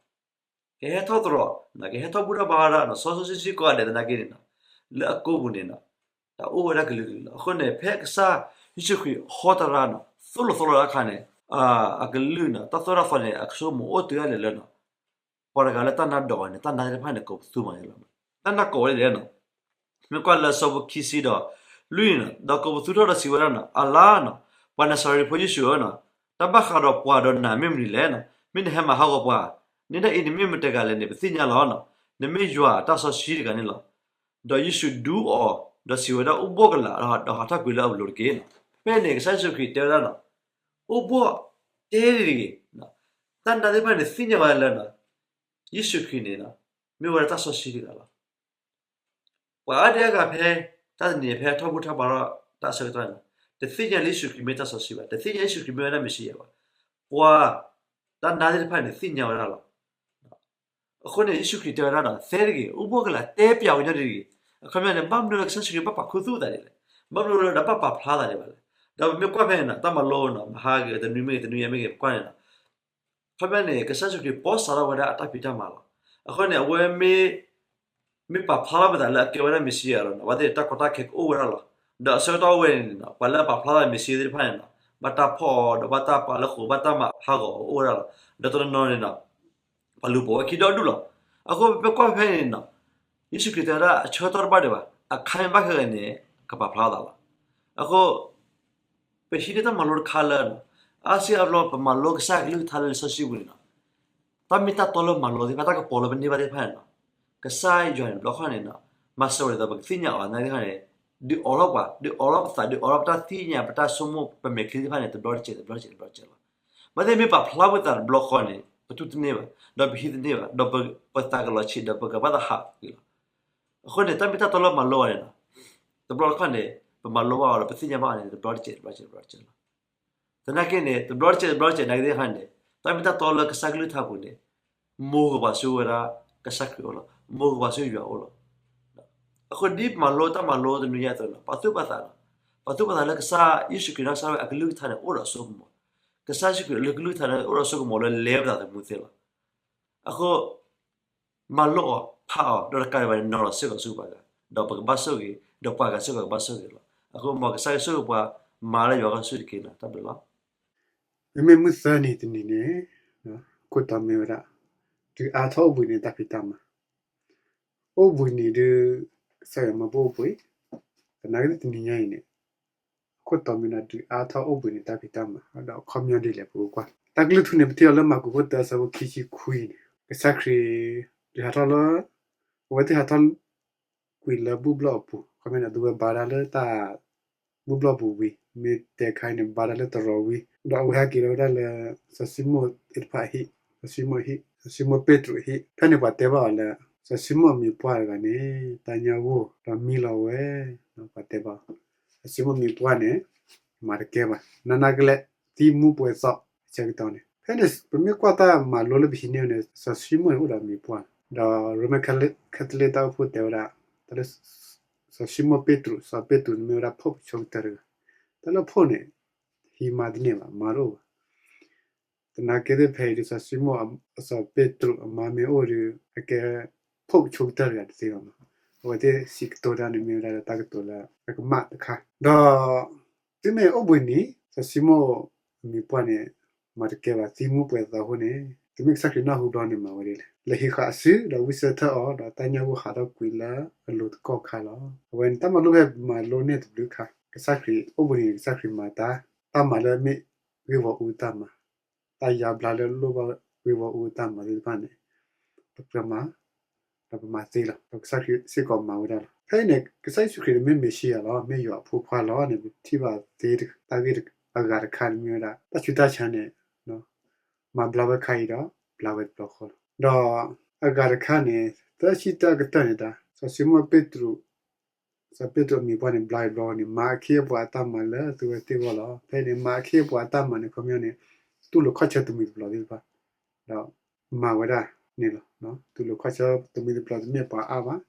ကဟဲထီၣ်သတြီၤ ကဟဲထီၣ်ဘူၣ်ထီၣ်ဘါဝဲဒၣ်နီၤ စီစီဆှံဆှံကိးဂၤဒဲးသနာ်က့န့ၣ်နီၤ လၢအကိာ်ပူၤန့ၣ်နီၤ တၢ်အိၣ်ဝဲဒၣ်ကလုာ်ကလုာ်လီၤ. အဃိန့ၣ် ဖဲကစၢ်ယ့ၣ်ၡူးခရံာ်ဟီတရါနီၤ သိၣ်လိသီလိတၢ်အခါန့ၣ် အကလုာ်နီၤ တၢ်သိၣ်တၢ်သီန့ၣ် အကဆိကမိၣ်အိၣ်တုၤဒၣ်လဲာ်လၢနီၤ ပှၤတဂၤလၢတၢ်နါဒိးန့ၣ် တၢ်နါသ့ၣ်တဖၣ်န့ၣ် ကိးပသူမးန့ၣ်လီၤ. တၢ်နါကိးဝဲဒ်လဲၣ်နီၤ မ့ၢ်ကွၢ်လၢအဆၢဖိခံဆံဒီးလွံၢ်န့ၣ်နီၤ ဒီးကိးပသူထီၣ်ဒီးစံးဝဲဒၣ်နီၤ အလါနီၤ ပှၤနၤစၤရ့းဖိယ့ၣ်ၡူးဧၢနီၤ တၢ်ဘၣ်ဃးဒီးပှၤဒီးနၤမ့ၢ်မနုၤလဲၣ်နီၤ မ့ၢ်နဟဲမၤဟးဂီၤပှၤ နဒၣ်အံၤန့ၣ်မ့ၢ်မတဂၤလဲၣ်န့ၣ် ပသ့ၣ်ညါလီၤနီၤ နမ့ၢ်ယွၤအတၢ်စီဆှံတဂၤန့ၣ်လီၤ. ဒီးယ့ၣ်ၡူးဒူအီၤ ဒီးစံးဝဲဒၣ် အိၣ်ဘှီၣ်ကလာ် ဒီးဟးထီၣ်ကွံာ်လၢအလိၤတက့ၢ်နီၤ. ဖဲန့ၣ် ကစၢ်ယ့ၣ်ၡူးခရံာ်တဲဝဲဒၣ်နီၤ အိၣ်ဘှီၣ်တဲတဂ့ၤ တၢ်နါသ့ၣ်တဖၣ်န့ၣ် သ့ၣ်ညါဝဲလၢနီၤ ယ့ၣ်ၡူးခရံာ်န့ၣ်နီၤ မ့ၢ်ဝဲဒၣ်တၢ်စီဆှံတဂၤလီၤ. ပှၤအါဒံအါဂၤဖဲ တၢ်တနံၤဖဲထီၣ်ဘူၣ်ထီၣ်ဘါထီၣ်တၢ်အဆၢကတီၢ်န့ၣ် တသ့ၣ်ညါလၢယ့ၣ်ၡူးခရံာ်မ့ၢ်တၢ်စီဆှံဘၣ်, တသ့ၣ်ညါယ့ၣ်ၡူးခရံာ်မ့ၢ်ဝဲဒၣ်မ့ၣ်ၡံယၤဘၣ်. ပှၤ တၢ်နါသ့ၣ်တဖၣ်န့ၣ် သ့ၣ်ညါဝဲဒၣ်လီၤ. အဃိန့ၣ် ယ့ၣ်ၡူးခရံာ်တဲဝဲဒၣ်ဒီး သဲတဂ့ၤ, အိၣ်ဘှီၣ်ကလာ် တဲပျးကညီတဂ့ၤ. အခီပညီန့ၣ် ဘၣ်မနုၤလၢကစၢ်ယ့ၣ်ၡူးခရံာ်ဘၣ်ပာ်ခူသူၣ်သးဒ်လဲၣ်, ဘၣ်မနုၤလၢဒီးဘၣ်ပာ်ဖျါသးဒ်လဲၣ်. ဒီးပမ့ၢ်ကွၢ်ဖဲန့ၣ်နီၤ တၢ်မၤလိနီၤ မဟါဂ့ၤ တနွံမ့ၢ်ဂ့ၤ တနွံယဲၢ်မ့ၢ်ဂ့ၤ ပကွၢ်န့ၣ်နီၤ အခီပညီန့ၣ် ကစၢ်ယ့ၣ်ၡူးခရံာ် ပီၢ်စးထီၣ်ဝဲဒၣ်အတၢ်ဖံးတၢ်မၤလီၤ. အဃိန့ၣ် အဝဲမ့ၢ် မ့ၢ်ပာ်ဖျါထီၣ်ပသးလၢအကဲဝဲဒၣ်မ့ၣ်ၡံအၤလီၤနီၤ ဘၣ်သ့ၣ်န့ၣ် တၢ်ကီတၢ်ခဲကအိၣ်ဝဲဒၣ်လီၤ. ဒီးအဆၢကတီၢ်ဝဲန့ၣ်နီၤ ပှၤလၢအပာ်ဖျါထီၣ်မ့ၣ်ၡံသ့ၣ်တဖၣ်န့ၣ်နီၤ ဘၣ်တၢ်ဖီၣ်အီၤ ဒီးဘၣ်တၢ်ပာ်လၢဃိာ် ဘၣ်တၢ်မၤဟးဂီၤအီၤအိၣ်ဝဲဒၣ်လီၤ. ဒီးတနီၤနီၤန့ၣ်နီၤ ပှၤလူၤပိာ်ဝဲခံဒီဒူၣ်လီၤ. အဃိပကွၢ်ဖဲန့ၣ်နီၤ ယ့ၣ်ၡူးခရံာ်တဲဝဲဒၣ် အဆၢကတီၢ်တဘၣ်ဒံးဘၣ်, အခါမ့ၢ်ဘၣ်ခဲဂၤန့ၣ် ကပာ်ဖျါသးလီၤ. အဃိ ပဟံးန့ၢ်တၢ်မၤလိတခါလၢ အါစုအါဘျီ ပမၤလိကစၢ်ကလုၢ်ကထါလၢလံာ်စီဆှံပူၤန့ၣ်နီၤ တၢ်မ့ၢ်တၢ်တီလၢမၤလိသ့ၣ်တဖၣ် တၢ်ကပီၤလၢပန့ၢ်ဘၣ်သ့ၣ်တဖၣ်န့ၣ်နီၤ ကစၢ်ယွၤန့ၣ် တဘျီခီန့ၣ်နီၤ မၤစၢၤဝဲဒ်သိးပကသ့ၣ်ညါအီၤသနာ်က့န့ၣ် ဒုးအိးထီၣ်ပှၤ ဒုးအိးထီၣ်ပသး ဒုးအိးထီၣ်ပတၢ်သ့ၣ်ညါ ပတၢ်ဆိကမိၣ် ပမဲာ်ချံသ့ၣ်တဖၣ်န့ၣ် တဘျီတစဲး တဘျီတစဲး တဘျီတစဲးလီၤ. ဘၣ်သ့ၣ်မ့ၢ်ပာ်ဖျါဝဲသးတဘျီဃီန့ၣ် ပတူၢ်တန့ၢ်ဘၣ် ဒီးပဟံးတန့ၢ်ဘၣ် ဒီးပသးကလီၤဆံး ဒီးပကဘၣ်သးဟးကွံာ်လီၤ. အဃိန့ၣ် တၢ်မ့ၢ်တၢ်တီလၢမၤလိအီၤန့ၣ်နီၤ တဘျီတခီန့ၣ် ပမၤလိဘၣ်အီၤဒီး ပသ့ၣ်ညါဘၣ်အီၤန့ၣ် တဘျီတစဲး တဘျီတစဲး တဘျီတစဲးလီၤ. သနာ်က့န့ၣ် တဘျီတစဲး တဘျီတစဲး နာ်က့သ့ၣ်တဖၣ်န့ၣ် တၢ်မ့ၢ်တၢ်တီလၢကစၢ်ကလုၢ်ကထါပူၤန့ၣ် မိၢ်ကပှၤဆူဝဲဒၣ် ကစၢ်ခရံာ်အအိၣ်လီၤ. မိၢ်ကပှၤဆူယွၤအအိၣ်လီၤ. အဃိဒ်ပမၤလိတၢ်မၤလိတနွံညါအသိးနီၤ ပာ်သူၣ်ပာ်သးနီၤ ပာ်သူၣ်ပာ်သးလၢကစၢ်ယ့ၣ်ၡူးခရံာ်နီၢ်ကစၢ်ဝဲအကလုၢ်ကထါန့ၣ် အိၣ်ဒီးအစိကမီၤ, ကစၢ်ယ့ၣ်ၡူးခရံာ်လၢကလုၢ်ကထါန့ၣ် အိၣ်ဒီးအစိကမီၤလၢလဲၤဝဲသးသမူသ့လီၤ. အဃိ မၤလိအီၤ ဖးအီၤ ဒီးတကးဒံးဘၣ်န့ၣ် နီၤလီၤစ့ၢ်ကီးဆူပှၤဂၤ ဒီးပကဘၣ်ဆိၣ်ဂ့ၤ ဒီးပှၤဂၤစ့ၢ်ကီးကဘၣ်ဆိၣ်ဂ့ၤလီၤ. အဃိမ်ကစၢ်ယွၤဆိၣ်ဂ့ၤပှၤ မၤလၢယွၤဂီၢ်ဆူၣ်တက့ၢ်နီၤ တၢ်ဘျုးလီၤ. မ့မ့ၢ်မုၢ်သၢနံၤတနံၤန့ၣ် အခိၣ်တီမ့ၢ်ဝဲဒၣ် ဒုးအါထီၣ်အိၣ်ဘှံးနံၤတၢ်ဖံးတၢ်မၤ အိၣ်ဘှံးနံၤဒုး ကစၢ်ယွၤမၤဘူၣ်အိၣ်ဘှံး, သနာ်က့တနံၤညါအံၤန့ၣ် အခိၣ်တီမ့ၢ်ဒၣ် ဒုးအါထီၣ်အိၣ်ဘှံးနံၤတၢ်ဖံးတၢ်မၤ ဒီးအခီပညီဒ်လဲၣ် ပကကွၢ်. တၢ်ကလုၢ်ထူန့ၣ် ပထံၣ်အီၤလၢမၢ်ကူးခိၣ်တၢအဆၢဖိခံဆံခွံန့ၣ် ကစၢ်ခရံာ် ဒုးဟးထီၣ်လၢ အဝဲသ့ၣ်ဟးထီၣ် ကွံာ်လၢဘူၣ်ဘျီၣ်အပူၤ, အခီပညီန့ၣ် အဒိဝဲဘါတၢ်လၢတၢ် ဘူၣ်ဘျီၣ်ပူၤဝံၤ, မ့ၢ်တဲခါအံၤန့ၣ် ဘါတၢ်လၢတရီၤဝံၤ, ဒီးအဝဲဟဲက့ၤလီၤဝဲဒၣ်လၢ စီၤၡံမိၣ်သ့ၣ်တဖၣ်အဟံၣ်, စီၤၡံမိၣ်အဟံၣ်, စီၤၡံမိၣ်ပ့းတရူးအဟံၣ်, ဖဲန့ၣ်ပှၤတဲဘၣ်အီၤလၢ စီၤၡံမိၣ်အမံၤပှၢ်တဂၤန့ၣ် တၢ်ညၣ်ဂိၢ် ဒီးမံလီၤဝဲ, ပှၤတဲဘၣ်အီၤ, စီၤၡံမိၣ်အမံၤပှၢ်န့ၣ် မၤတကဲဘၣ်, နးနးကလဲာ် သံမူပှဲၤသီ အဆၢကတီၢ်န့ၣ်, ဖဲန့ၣ် ပမ့ၢ်ကွၢ်တၢ်မၤလိလၢပဟံးန့ၢ်န့ၣ် စီၤၡံမိၣ်န့ၣ်အိၣ်ဒီးအမံၤပှၢ်, ဒီးရိမ့ၤ Catholic တၢ်အိၣ်ဖှိၣ်တဲဝဲဒၣ် တၢ်လၢ စီၤၡံမိၣ်ပ့းတရူး, စီၤပ့းတရူးန့ၣ်မ့ၢ်ဝဲဒၣ် pope ဆိကတၢၢ်တဂၤ, တၢ်လၢ pope န့ၣ် ဟံးမါတန့ၢ်ဘၣ်, မၤတအိၣ်ဘၣ်. သနာ်က့သ့ၣ်ဖဲအံၤဒီး စီၤၡံမိၣ် စီၤပ့းတရူးအမါမ့ၢ်အိၣ်ဒီး အကဲ pope ဆိကတၢၢ်တဂၤတသ့ဘၣ်မး, အဝဲသ့ၣ်စံးကတိၤတၢ်န့ၣ်မ့ၢ်ဝဲဒၣ်လၢတၢ်ကတိၤလၢအကမၣ်တခါ, ဒီး တုၤမ့ၢ်အိၣ်ဘှံးနံၤ စီၤၡံမိၣ်အမံၤပှၢ်န့ၣ် မၤတကဲဘၣ် သံမူပှဲၤသီအဃိန့ၣ်, တုၤမ့ၢ်ကစၢ်ခရံာ်နၢ်ဟူဘျီန့ၣ်မၤဝဲဒ်လဲၣ်, လဲၤဟံးဃာ်အစု ဒီးဝံၣ်ဆၢထၢၣ်အီၤ ဒီးတၢ်ညၣ်ဂိၢ်ဟးထီၣ်ကွံာ်လၢအလိၤတကီၢ်ခါလီၤ. အဝဲန့ၣ် တၢ်မၤလိဖဲမၤလိန့ၢ်တဘျုးခါ, ကစၢ်ခရံာ်အိၣ်ဘှံးနံၤန့ၣ် ကစၢ်ခရံာ်မၤတၢ်, တၢ်မၤလၢမ့ၢ်ဂ့ၢ်ဝီအူတၢ်မၤ, တၢ်ယါဘျါလၢလိၣ်ဘၣ်ဂ့ၢ်ဝီအူတၢ်မၤသ့ၣ်တဖၣ်န့ၣ် ပကြၢးမၤ ဒီးပမၤသ့လီၤ. ဒီးကစၢ်ခရံာ်စ့ၢ်ကီးမၤဝဲဒၣ်လီၤ. ဖဲအံၤန့ၣ် ကစၢ်ယ့ၣ်ၡူးခရံာ်န့ၣ် မ့ၢ်မ့ၣ်ၡံယၤလီၤ, မ့ၢ်ယွၤအဖိခွါလီၤန့ၣ် ပထံၣ်ဘၣ်သ့တဂၤ, တၢ်ဂ့ၢ်အဂၤတခါန့ၣ်မ့ၢ်ဝဲဒၣ် တၢ်ဆူးတၢ်ဆါန့ၣ် မၤဘျါဝဲခါအံၤဒီး ဘျါဝဲတဘျီဃီလီၤ. ဒီးအဂၤတခါန့ၣ် သၢဆံတၢအကတၢၢ်န့ၣ်ဒၣ် စီၤၡံမိၣ်ပ့းတရူး စီၤပ့းတရူးအမံၤပှၢ်န့ၣ် ဘျါဝဲတဘျီဃီန့ၣ် မၤအခ့အပှၤအတၢ်မၤလၢသုဝဲသ့ၣ်အဂီၢ်လီၤ. ဖဲအံၤန့ၣ် မၤအခ့အပှၤအတၢ်မၤန့ၣ် ခီပညီန့ၣ် တူၢ်လိာ်ခီၣ်ဆၢတမံၤတဘျီသ့ၣ်တဖၣ် ဒီးမၤဝဲဒၣ်န့ၣ်လီၤ. တူၢ်လိာ်ခီၣ်ဆၢတမှံၤတပျီၤတမ့ၢ်ပှၤအါဘၣ်,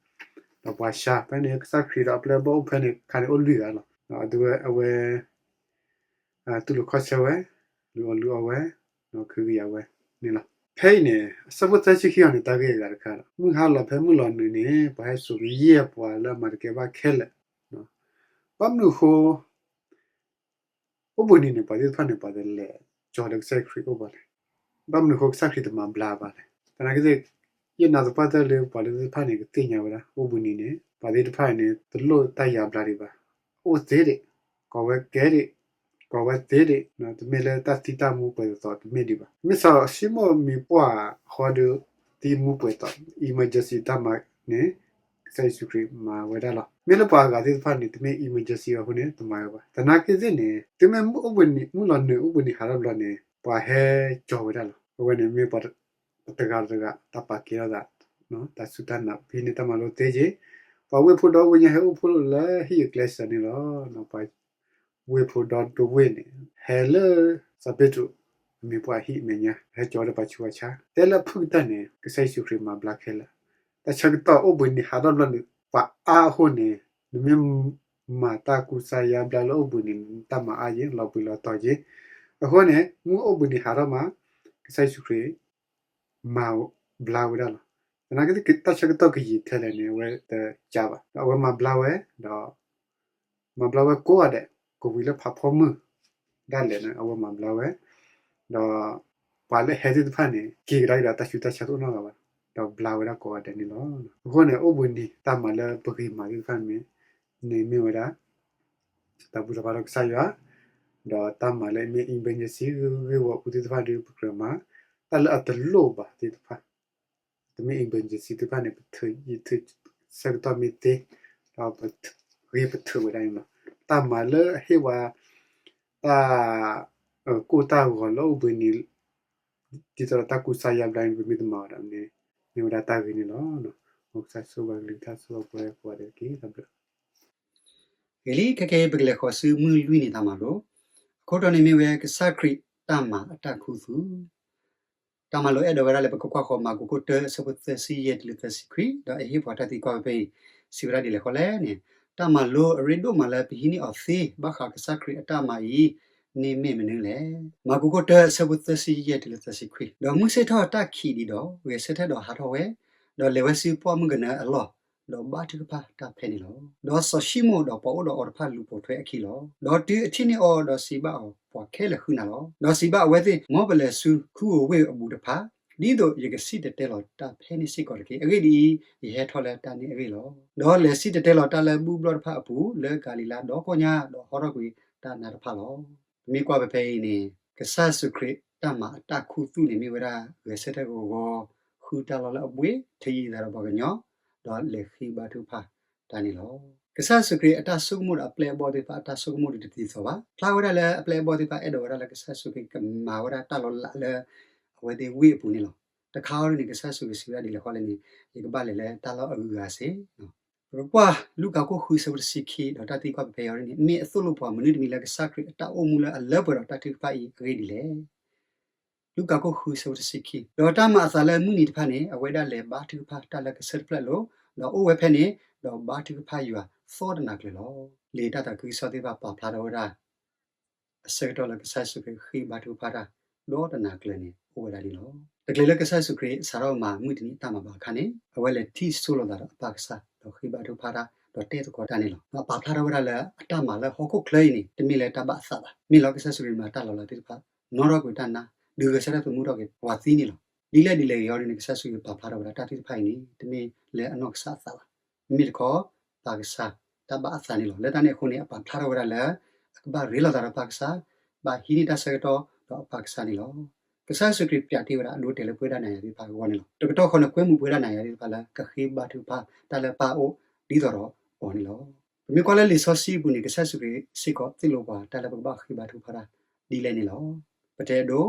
ဒီးပှၤစှၤဖဲန့ၣ် ကစၢ်ခရံာ်ဒီးအပျဲၢ်အဘီၣ်အိၣ်ဖဲန့ၣ် ခါန့ၣ်အိၣ်လွံၢ်ဂၤလီၤ. ဒီးအဝဲ တူၢ်လိာ်ခီၣ်ဆၢဝဲ, လုၢ်အီၣ်လုၢ်အီဝဲ, ဒီးကဟုကယာ်ဝဲန့ၣ်လီၤ. ဖဲအံၤန့ၣ် အဆၢဖိသၢဆံခံအံၤန့ၣ် တၢ်ဂ့ၢ်အဂၤတခါဒီး မုၢ်ဟါလီၤဖဲမုၢ်လီၤနုာ်န့ၣ် ပှၤဟဲစိာ်ကယဲၢ်ပှၤလၢအမၤတကဲဘၣ်ခဲလၢာ်, ဘၣ်မနုၤအဃိ အိၣ်ဘှံးနံၤန့ၣ် ပှၤသ့ၣ်တဖၣ်န့ၣ် ပှၤတလဲၤကၠီၤဒီးကစၢ်ယ့ၣ်ၡူးခရံာ်အိၣ်ဘၣ်လဲၣ်. ဘၣ်မနုၤအဃိကစၢ်ခရံာ်တမၤဘျါဘၣ်လဲၣ်. သနာ်က့ ယနာ်သပှၢ်တၢၢ်လၢပှၤလၢသ့ၣ်တဖၣ်န့ၣ် ကသ့ၣ်ညါဝဲဒၣ် အိၣ်ဘှံးနံၤန့ၣ် ပှၤသ့ၣ်တဖၣ်န့ၣ် တလိၣ်တၢ်ယါဘျါဒံးဘၣ်. အိၣ်သ့ဒံး, ကိးဝဲကဲဒံး, ကိးဝဲသ့ဒံး, တမ့ၢ်လၢတၢ်သံတၢ်မူပှဲၤသိးသိးတမ့ၢ်ဒံးဘၣ်. မ့ၢ်စီၤၡံမိၣ်မံၤပှၢ်အဃိဒီး သံမူပှဲၤသိး emergency တၢ်မၤန့ၣ် ကစၢ်ယ့ၣ်ၡူးခရံာ်မၤဝဲဒၣ်လီၤ. မ့ၢ်လၢပှၤအဂၤသ့ၣ်တဖၣ်န့ၣ် တမ့ၢ် emergency အဃိန့ၣ် တမၤဝဲဘၣ်. သနာ်က့သ့ၣ်န့ၣ် တုၤမ့ၢ်အိၣ်ဘှံးနံၤ မုၢ်လီၤနုာ်အိၣ်ဘှံးနံၤဟးထီၣ်ဘျီန့ၣ် ပှၤဟဲကၠီၤဝဲဒၣ်လီၤ. အဝဲန့ၣ်မ့ၢ်ပှၤ ပတဂၤတဂၤ တၢ်ပာ်ကဲထီၣ်သး, တၢ်စူၢ်တၢ်နာ် ပဟံးန့ၢ်တၢ်မၤလိသ့က့ၤ, ပှၤဝ့ၢ်ဖိဒီဝ့ၢ်ညါဟဲအိၣ်ဖှိၣ်လၢဟံၣ်အကျဲစၢၤန့ၣ်လီၤ. ပှၤဝ့ၢ်ဖိဒီတဝ့ၢ်န့ၣ် ဟဲလၢစီၤပ့းတရူး အမံၤပှၢ်ဟံၣ်အမဲာ်ညါ ဟဲကၠီၤဒီးပှၤဆူးပှၤဆါ တဲလၢအဖုၣ်ကတၢၢ်န့ၣ် ကစၢ်ယ့ၣ်ၡူးခရံာ်မၤဘျါခဲလၢာ်. တၢ်ဆၢကတီၢ်အိၣ်ဘှံးနံၤဟးထီၣ်ဘျီန့ၣ် ပှၤအါအဃိန့ၣ် နမ့ၢ်မၤတၢ်ကူစါယါဘျါလၢအိၣ်ဘှံးနံၤ တၢ်မၤအါက့ၤ လီၤဘှံးလီၤတီၤက့ၤ. အဃိန့ၣ် မုၢ်အိၣ်ဘှံးနံၤဟးထီၣ်မး ကစၢ်ယ့ၣ်ၡူးခရံာ် မၤဘျါဝဲဒၣ်လီၤ. သနာ်က့ တၢ်ဆၢကတီၢ်ကယံာ်ထဲလဲၣ်န့ၣ် အဝဲတကးဘၣ်. ဒီးအဝဲမၤဘျါဝဲ, ဒီး မၤဘျါဝဲကိးဂၤဒဲး ကဝံၤလၢဖးဖီမုၢ်ဒၣ်လဲာ်န့ၣ် အဝဲမၤဘျါဝဲ, ဒီး ပှၤလၢအဟဲသ့ၣ်တဖၣ်န့ၣ် က့ၤကဒါက့ၤဒီးတၢ်ဆူးတၢ်ဆါတအိၣ်နီတဂၤဘၣ်, ဒီးဘျါဝဲဒၣ်ကိးဂၤဒဲးန့ၣ်လီၤ. အဃိန့ၣ် အိၣ်ဘှံးနံၤတၢ်မၤလၢပဂ့ၤမၤသ့ၣ်တဖၣ်န့ၣ် န့ၣ်မ့ၢ်ဝဲဒၣ် တၢ်ဘူၣ်ထီၣ်ဘါထီၣ်ကစၢ်ယွၤ, ဒီးတၢ်မၤလၢအမ့ၢ် emergency ဂ့ၢ်ဂ့ၢ်ဝီပူၤသ့ၣ်တဖၣ်ဒီး ပကြၢးမၤ, တၢ်လၢအတလိၣ်ဘၣ်သ့ၣ်တဖၣ်, တမ့ၢ် emergency သ့ၣ်တဖၣ်န့ၣ် ပထုးယထုး ဆၢကတီၢ်မ့ၢ်သ့, ဒီးပဂ့ၤပထုးဝဲဒၣ်န့ၣ်လီၤ. တၢ်မၤလၢအဟ့ၣ်ဝဲ တၢ် ကိၢ်တၢ်ဂီၤလၢအိၣ်ဘှံးနံၤ ဒ်သိးဒီးတၢ်ကူစါယါဘျါန့ၣ် ပမ့ၢ်တမၤအီၤဒီးန့ၣ် မ့ၢ်ဝဲဒၣ်တၢ်ဂ့ၤန့ၣ်လီၤ. မ်ကစၢ်ဆိၣ်ဂ့ၤဘၣ်ကလုၢ်ကထါ ဆိၣ်ဂ့ၤပှၤကိးဂၤဒဲးတက့ၢ်. တၢ်ဘျုး ဂ့ၤလံ, ခဲကနံၣ်အံၤ ပကလဲၤဃီၤဆူမုၢ်လွံၢ်နံၤတၢ်မၤလိ, အခိၣ်တီန့ၣ်မ့ၢ်ဝဲ ကစၢ်ခရံာ်တၢ်မၤအတၢ်ခူသူၣ်. တၢ်မၤလိအဲၣ်ဒိးဝဲဒၣ်လၢပကကွၢ်ဃီၤမၢ်ကူးခိၣ်တၢ အဆၢဖိသၢဆံယဲၢ်တုၤလၢသၢဆံခွံ, ဒီးအဟ့ၣ်ပှၤတၢ်သံကွၢ်ဖဲအံၤ စံးဝဲဒၣ်ဒ်လဲၣ်ဃီလဲၣ်န့ၣ်, တၢ်မၤလိအရ့ဒိၣ်မးလၢပဟံးန့ၢ်အီၤသ့ ဘၣ်ဃးကစၢ်ခရံာ်အတၢ်မၤအံၤန့ၣ်မ့ၢ်မနုၤလဲၣ်. မၢ်ကူးခိၣ်တၢ အဆၢဖိသၢဆံယဲၢ်တုၤလၢသၢဆံခွံ, ဒီးမုၢ်ဆ့ၣ်ထီၣ်တၢ်ခံးဒံးဒီး ဂဲၤဆၢထၢၣ်ဒီးဟးထီၣ်ဝဲ, ဒီးလဲၤဝဲဆူပှၢ်မုၢ်ကနၢအလီၢ်, ဒီးဘါထုကဖၣ်တၢ်ဖဲန့ၣ်လီၤ. ဒီးစီၤၡံမိၣ်ဒီးပှၤအိၣ်ဒီးအီၤတဖၣ်လူၤပိာ်ထွဲအခံလီၤ. ဒီးတုၤအထံၣ်န့ၢ်အီၤဒီးစံးဘၣ်အီၤ, ပှၤခဲလၢာ်ဃုနၤလီၤ. ဒီးစံးဘၣ်အဝဲသ့ၣ်, မ်ပလဲၤဆူခူဧိၤဝ့ၢ်အဘူးတဖၣ်, ဒ်သိးယကစံၣ်တဲၤတဲလီၤတၢ်ဖဲန့ၣ်စ့ၢ်ကီးတက့ၢ်. အဂ့ၢ်ဒ်အံၤ, ယဟဲထီၣ်လၢတၢ်န့ၣ်အဂ့ၢ်လီၤ. ဒီးလဲၤစံၣ်တဲၤတဲလီၤတၢ်လၢဘူၣ်ဘျီၣ်တဖၣ်အပူၤ လၢကၤလံၤလါဒီကိညါ, ဒီးဟီထီၣ်ကွံာ်တၢ်နါတဖၣ်လီၤ. ပမ့ၢ်ကွၢ်ဖဲဖဲအံၤန့ၣ် ကစၢ်ယ့ၣ်ၡူးခရံာ်တၢ်မၤအတၢ်ခူသူၣ်န့ၣ်မ့ၢ်ဝဲဒၣ် ဂဲၤဆၢထၢၣ်ဂီၤဂီၤ ဃုတၢ်လီၢ်လၢအဘှ့ၣ် ထံၣ်ယံာ်သးဒီးပှၤကညီ, ဒီးလဲၤဃ့ဘါထုကဖၣ်တၢ်န့ၣ်လီၤ. ကစၢ်ယ့ၣ်ၡူးခရံာ်အတၢ်ဆိကမိၣ်ဒီးအပျဲၢ်အဘီၣ်သ့ၣ်တဖၣ်အတၢ်ဆိကမိၣ်ဒီးတဒ်သိးဘၣ်. ဖျါဝဲဒၣ်လၢအပျဲၢ်အဘီၣ်သ့ၣ်တဖၣ်အဲၣ်ဒိးဝဲဒၣ်လၢကစၢ်ယ့ၣ်ၡူးခရံာ်ကမၤဝဲဒၣ်တၢ်လီၤလးလၢ အဝဲသ့ၣ်ဝ့ၢ်အပူၤန့ၣ်လီၤ. တခါအံၤဒ်န့ၣ် ကစၢ်ယ့ၣ်ၡူးခရံာ်စံးဝဲဒၣ်ဒ်လဲၣ်ဃီလဲၣ်န့ၣ်, ယကဘၣ်လဲၤလၢတၢ်လီၢ်အဂုၤအဂၤစ့ၢ် ပကကွၢ်လူၤကၣ်ခိၣ်ဃုဆၢဖိတဆံခံ ဒီးတၢ်သံကွၢ်ဖဲဖဲအံၤန့ၣ် မ့ၢ်အသိၣ်လိပှၤမနုၤတမံၤလၢကစၢ်ခရံာ်အတၢ်အိၣ်မူလၢအလၢပှဲၤဒီးတၢ်ထုကဖၣ်အံၤအဂ့ၢ်ဒ်လဲၣ်. လူၤကၣ်ခိၣ်ဃုဆၢဖိတဆံခံ, ဒီးတၢ်မၤအသးလၢမုၢ်နံၤတဖၣ်န့ၣ် အဝဲဒၣ်လဲၤဘါထုကဖၣ်တၢ်လၢကစၢၢ်တဖျၢၣ်အလိၤ, ဒီးအိၣ်ဝဲဖဲန့ၣ်, ဒီးဘါထုကဖၣ်ယွၤသီတနၤကျၢၤလီၤ. လံာ်တၢ်သးခုကစီၣ်သ့ၣ်တဖၣ်ပာ်ဖျါထီၣ်ဝဲဒၣ် အဆၢကတီၢ်လၢကစၢ်ယ့ၣ်ၡူးခရံာ်ဃ့ဘါထုကဖၣ်တၢ် ဒီတနၤကျၢၤန့ၣ် အိၣ်ဝဲဒၣ်န့ၣ်လီၤ. တချုးလၢကစၢ်ယ့ၣ်ၡူးခရံာ်စးထီၣ်မၤမုၢ်တနံၤအတၢ်မၤဘၣ်အခါန့ၣ် အဝဲလဲၤထံၣ်ဆိလိာ်သးဒီးအပၢ်ကစၢ် ဒီးဃ့ဘါထုကဖၣ်တၢ် ဒီးတဲသကိးတၢ်န့ၣ်လီၤ. ဒီးပာ်ဖျါထီၣ်ဝဲဒၣ်လၢအတၢ်မၤလၢဟီၣ်ခိၣ်ချၢအံၤန့ၣ် တမ့ၢ်လၢတၢ်ဘၣ်အသးဘၣ်. မ့ၢ်လီၤကစၢ်ယ့ၣ်ၡူးခရံာ်မၤတၢ်လီၤလးသ့ၣ်တဖၣ် နီၣ်ထီၣ်ကွံာ်တၢ်နါ ဒုးဂဲၤဆၢထၢၣ်သမူထီၣ်က့ၤပှၤသံန့ၣ်လီၤ. ဒ်လဲၣ်ဒ်လဲၣ်ဂ့ၤအံၤဒ်န့ၣ် ကစၢ်ယ့ၣ်ၡူးခရံာ်ပာ်ဖျါထီၣ်ဝဲဒၣ်တၢ်သ့ၣ်တဖၣ်အံၤန့ၣ် တမ့ၢ်လၢအနီၢ်ကစၢ်အသးဘၣ်. မ့မ့ၢ်တခီ ပၢ်ကစၢ်တၢ်ဘၣ်အသးန့ၣ်လီၤ. လၢတၢ်န့ၣ်အဃိန့ၣ် အပာ်ဖျါထီၣ်ဝဲဒၣ်လၢ အကဘၣ်ရ့လိာ်သးဒီးပၢ်ကစၢ်, ဘၣ်ဟံးန့ၢ်တၢ်ဆၢကတီၢ်ဒီးအပၢ်ကစၢ်န့ၣ်လီၤ. ကစၢ်ယ့ၣ်ၡူးခရံာ်ပျးတ့ၢ်ဝဲဒၣ်အဒိတဲာ်လၢပဝဲဒၣ်နၤယၤသ့ၣ်တဖၣ်အဂီၢ်န့ၣ်လီၤ. တကတီၢ်ဃီန့ၣ် ကွဲမုာ်ပဝဲဒၣ်နၤယၤသ့ၣ်တဖၣ်လၢကဃ့ဘါထုကဖၣ်တၢ်လၢပၢ်အအိၣ်ဒ်သိးဒီးအီၤန့ၣ်လီၤ. ပမ့ၢ်ကွၢ်လၢလံာ်စီဆှံအပူၤန့ၣ် ကစၢ်ယ့ၣ်ၡူးခရံာ်စ့ၢ်ကီးသိၣ်လိပှၤတၢ်လၢပကဘၣ်ဃ့ဘါထုကဖၣ်တၢ်ဒ်လဲၣ်န့ၣ်လီၤ. ပတဲအဒိ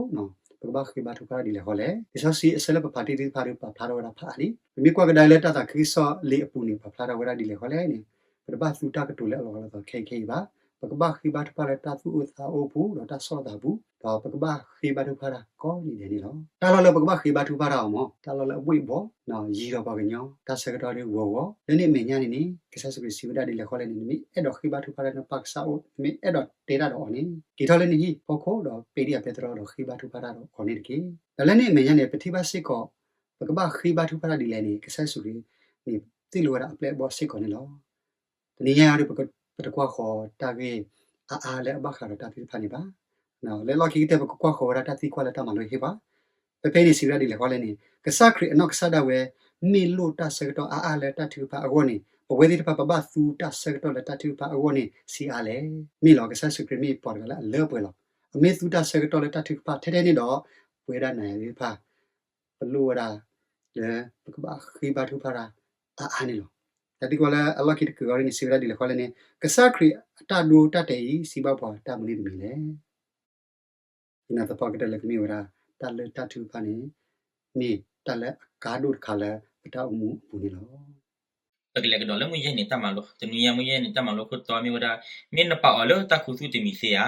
ပကဘၣ်ဃ့ဘါထုကဖၣ်တၢ်ဒ်လဲၣ်ဃီလဲၣ်. လံာ်စီဆှံအဆၢလၢပဖးတ့ၢ်သ့ၣ်တဖၣ်ဒီးပာ်ဖျါထီၣ်ဝဲဒၣ်ဖးအါလံ. ပမ့ၢ်ကွၢ်ကဒါလၢတၢ်သးခုကစီၣ်လံာ်အပူၤန့ၣ် ပာ်ဖျါထီၣ်ဝဲဒၣ်ဒ်လဲၣ်ဃီလဲၣ်န့ၣ်, ပတဘၣ်သူတၢ်ကတိၤလၢအလီၤဂာ်လီၤသးခဲအံၤခဲအံၤဘၣ်. ပကဘၣ်ဃ့ဘါထုကဖၣ်လၢတၢ်သူၣ်အိၣ်သးအိၣ်အပူၤ ဒီးတၢ်ဆီၣ်လီၤသးအပူၤ, ဒီးပကဘၣ်ဃ့ဘါထုကဖၣ်တၢ်ကိးနံၤဒဲးန့ၣ်လီၤ. တၢ်လီၢ်လၢပကဘၣ်ဃ့ဘါထုကဖၣ်တၢ်အီၤမ့ၢ် တၢ်လီၢ်လၢအဘှ့ၣ်ဘှီၣ် ယံၤဒီးပှၤကညီ တၢ်ဆၢကတီၢ်ဒ်ဂီၤဂီၤ လၢန့ၣ်အမဲာ်ညါန့ၣ်န့ၣ် ကစၢ်ယ့ၣ်ၡူးခရံာ်စံးဝဲဒၣ်ဒ်လဲၣ်ဃီလဲၣ်န့ၣ် နမ့ၢ်အဲၣ်ဒိးဃ့ဘါထုကဖၣ်တၢ်လၢနပၢ်ကစၢ်အအိၣ် နမ့ၢ်အဲၣ်ဒိးတဲတၢ်ဒီးအီၤန့ၣ် က့ၤထီၣ်လၢနဟံၣ်ဖီခိၣ်ဒီး ပ့ၢ်ဒံၣ်အပဲတြီဒီးဃ့ဘါထုကဖၣ်တၢ်ဒီးအီၤန့ၣ်တက့ၢ်. ဒီးလၢန့ၣ်အမဲာ်ညါန့ၣ် ပထံၣ်ဘၣ်စ့ၢ်ကီး ပကဘၣ်ဃ့ဘါထုကဖၣ်တၢ်ဒ်လဲၣ်န့ၣ် ကစၢ်ယ့ၣ်ၡူးခရံာ်န့ၣ် သ့ၣ်လိဝဲဒၣ်အပျဲၢ်အဘီၣ်စ့ၢ်ကီးန့ၣ်လီၤ. တနံၤညါအံၤဒီး ပတကွၢ်ဃီၤတၢ်ဂ့ၢ်အါအါလၢအဘၣ်ဃးဒီးတၢ်သ့ၣ်တဖၣ်န့ၣ်ဘၣ်. လၢလီၢ်ခံကတၢၢ် ပကကွၢ်ဃီၤဝဲဒၣ်တၢ်သံကွၢ်လၢတၢ်မၤလိဟ့ၣ်ပှၤ ဖဲဖဲအံၤန့ၣ် စံးဝဲဒၣ်ဒ်လဲၣ်ဃီလဲၣ်န့ၣ် ကစၢ်ခရံာ်အနီၢ်ကစၢ်ဒၣ်ဝဲ မ့ၢ်လိၣ်တၢ်ဆၢကတီၢ်အါအါလၢတၢ်ထုကဖၣ်အဂီၢ်န့ၣ် ပဝဲသ့ၣ်တဖၣ်ပဘၣ်သူတၢ်ဆၢကတီၢ်လၢတၢ်ထုကဖၣ်အဂီၢ်န့ၣ် ဆံးအါလဲၣ်. မ့ၢ်လီၤ ကစၢ်ယ့ၣ်ၡူးခရံာ်မ့ၢ်ပှၤတဂၤလၢအလၢပှဲၤလီၤ. အမ့ၢ်သူတၢ်ဆၢကတီၢ်လၢတၢ်ထုကဖၣ်ထဲထဲန့ၣ်ဒီး ပဝဲဒၣ်နၤယၤသ့ၣ်တဖၣ် ပလိၣ်ဝဲဒၣ် လၢပကဘၣ်ဃ့ဘါထုကဖၣ်တၢ်အါအါန့ၣ်လီၤ. တၢ်သံကွၢ်လၢအလီၢ်ခံတကုာ်အံၤန့ၣ် စံးဝဲဒၣ်ဒ်လဲၣ်ဃီလဲၣ်န့ၣ် ကစၢ်ခရံာ်အတၢ်ဒိတၢ်တဲာ်အံၤ စံးဘၣ်ပှၤတၢ်မနုၤတမံၤလဲၣ်. ယနာ်သပှၢ်ကတၢၢ်လၢကမ့ၢ်ဝဲဒၣ် တၢ်လၢတၢ်ထုကဖၣ်န့ၣ် မ့ၢ်တၢ်လၢအကါဒိၣ်တခါလၢပတၢ်အိၣ်မူအပူၤန့ၣ်လီၤ. ပကလဲၤကဒီးလၢမုၢ်ယဲၢ်နံၤတၢ်မၤလိ, တနွံညါမုၢ်ယဲၢ်နံၤတၢ်မၤလိခိၣ်တီမ့ၢ်ဝဲဒၣ် မ့ၢ်နပာ်အီၤလၢတၢ်ခူသူၣ်တမံၤသ့ဧါ.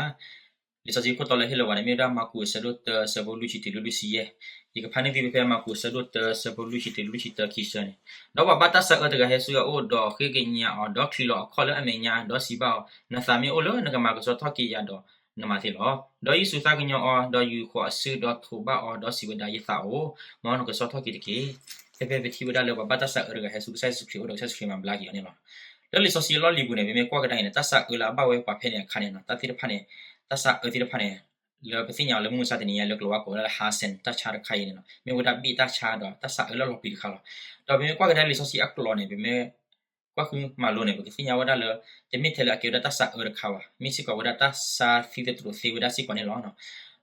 လံာ်စီဆှံခိၣ်တီလၢဟ့ၣ်လီၤဝဲန့ၣ် မ့ၢ်ဝဲဒၣ်မၢ်ကူးအဆၢဒိၣ်တၢအဆၢဖိလွံၢ်ဆံတုၤလၢလွံၢ်ဆံယဲၢ်. ယကဖးန့ၢ်သုဖဲဖဲမၢ်ကူးအဆၢဒိၣ်တၢအဆၢဖိလွံၢ်ဆံတုၤလွံၢ်ဆံတၢခံဆၢန့ၣ်, ဒီးပှၤဘၣ်တၢ်ဆါအၢတဂၤဟဲဆူအအိၣ် ဒီးဃ့ကညးအီၤ, ဒီးချံးလီၤအခီၣ်လၢအမဲာ်ညါ, ဒီးစံးဘၣ်အီၤ, နသးမ့ၢ်အိၣ်လၢနကမၤကဆှီထီၣ်က့ၤယၤဒီး နမၤသ့လီၤ. ဒီးယ့ၣ်ၡူးသးကညီၤအီၤ, ဒီးယူာ်ဃီၤအစု, ဒီးထိးဘၣ်အီၤ, ဒီးစံးဝဲဒၣ်, ယသးအိၣ်, မ်နကဆှီထီၣ်က့ၤတက့ၢ်. ဖဲဖဲပထံၣ်ဝဲဒၣ်လၢပှၤဘၣ်တၢ်ဆါအၢတဂၤဟဲဆူကစၢ်ယ့ၣ်ၡူးခရံာ်အအိၣ်ဒီး ကစၢ်ယ့ၣ်ၡူးခရံာ်မၤဘျါက့ၤအီၤန့ၣ်လီၤ. လၢလံာ်စီဆှံအလီၢ်လံၤပူၤန့ၣ် ပမ့ၢ်ကွၢ်ကဒါအံၤန့ၣ် တၢ်ဆါအၢလၢအဘၣ်ဝဲပှၤဖဲန့ၣ်အခါန့ၣ်လီၤ, တၢ်သ့ၣ်တဖၣ်န့ၣ်, တၢ်ဆါအၢသ့ၣ်တဖၣ်န့ၣ် လၢပသ့ၣ်ညါအီၤလၢမုၢ်မဆါတနံၤညါ လၢကလၤဝါကိးဝဲဒၣ်လၢ ဟးစဲၣ် တၢ်ဆါတခါအံၤန့ၣ်လီၤ, မ့ၢ်ဝဲဒၣ်ဘ့ၣ်တၢ်ဆါဒီးတၢ်ဆါအၢလၢလီၤပျံၤတခါလီၤ. ဒီးပမ့ၢ်ကွၢ်ကဒါလံာ်စီဆှံအကျိာ်န့ၣ် ပမ့ၢ်ကွၢ်ဃုမၤလိန့ၣ် ပကသ့ၣ်ညါဝဲဒၣ်လၢ တမ့ၢ်ထဲလၢအကဲဝဲဒၣ်တၢ်ဆါအၢတခါဘၣ်, မ့ၢ်စ့ၢ်ကီးဝဲဒၣ်တၢ်ဆါသံသတြိာ်သ့ဝဲဒၣ်စ့ၢ်ကီးန့ၣ်လီၤ.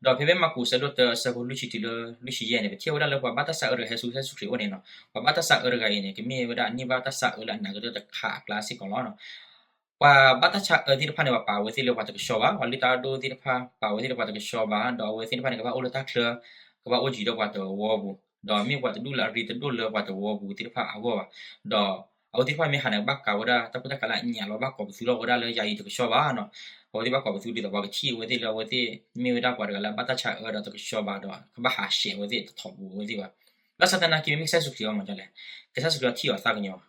ဒီးဖဲဖဲမၢ်ကူးအဆၢဒိၣ်တၢအဆၢဖိလွံၢ်ဆံတုၤလၢလွံၢ်ဆံယဲၢ်န့ၣ် ပထံၣ်ဝဲဒၣ်လၢပှၤဘၣ်တၢ်ဆါအၢတဂၤဟဲဆူကစၢ်ယ့ၣ်ၡူးခရံာ်အအိၣ်န့ၣ်လီၤ. ပှၤဘၣ်တၢ်ဆါအၢတဂၤအံၤန့ၣ် ကမ့ၢ်ဝဲဒၣ်န့ၢ်ဘၣ်တၢ်ဆါအၢလၢအနးကတၢၢ်တခါအကျါစ့ၢ်ကီးလီၤ. ပှၤဘၣ်တၢ်ဆါအၢသ့ၣ်တဖၣ်န့ၣ် ပှၤပာ်ဝဲသ့ၣ်လၢပှၤတကဆှီဘၣ်, ပှၤလုၢ်တၢ်အဒိၣ်သ့ၣ်တဖၣ် ပာ်ဝဲသ့ၣ်လၢပှၤတကဆှီဘၣ်, ဒီးအဝဲသ့ၣ်တဖၣ်န့ၣ် ကဘၣ်အိၣ်လၢတၢ်ချၢ, ကဘၣ်အိၣ်ယံၤဒီးပှၤတဝီပူၤ, ဒီးမ့ၢ်ပှၤတဒူၣ်လၢအရ့တဒိၣ်လၢပှၤတဝီပူၤသ့ၣ်တဖၣ်အဂီၢ်ဘၣ်. ဒီးအဝဲသ့ၣ်တဖၣ်မ့ၢ်ဟးန့ၣ် ဘၣ်ကးဝဲဒၣ်တၢ်ဖိတၢ်ကးလၢအညၣ်လီၤ, ဘၣ်ကိးပသူလီၤဝဲဒၣ်လၢယၤအံၤတကဆှီဘၣ်နီၤ. အဝဲသ့ၣ်ဘၣ်ကိးပသူဒ်သိးပှၤကထံၣ်အဝဲသ့ၣ်လၢအဝဲသ့ၣ်မ့ၢ်ဝဲဒၣ်ပှၤတဂၤလၢအဘၣ်တၢ်ဆါအၢဒီးတကဆှီဘၣ်ဒီး ကဘၣ်ဟးဆှဲးအဝဲသ့ၣ်တထီၣ်ပူၤအဝဲသ့ၣ်ဘၣ်. ဘၣ်ဆၣ်သနာ်က့ မ့ၢ်ကစၢ်ယ့ၣ်ၡူးခရံာ်အီၤမ့ၢ်ဒ်လဲၣ်, ကစၢ်ယ့ၣ်ၡူးခရံာ်အီၤထံၣ်အီၤသးကညီၤ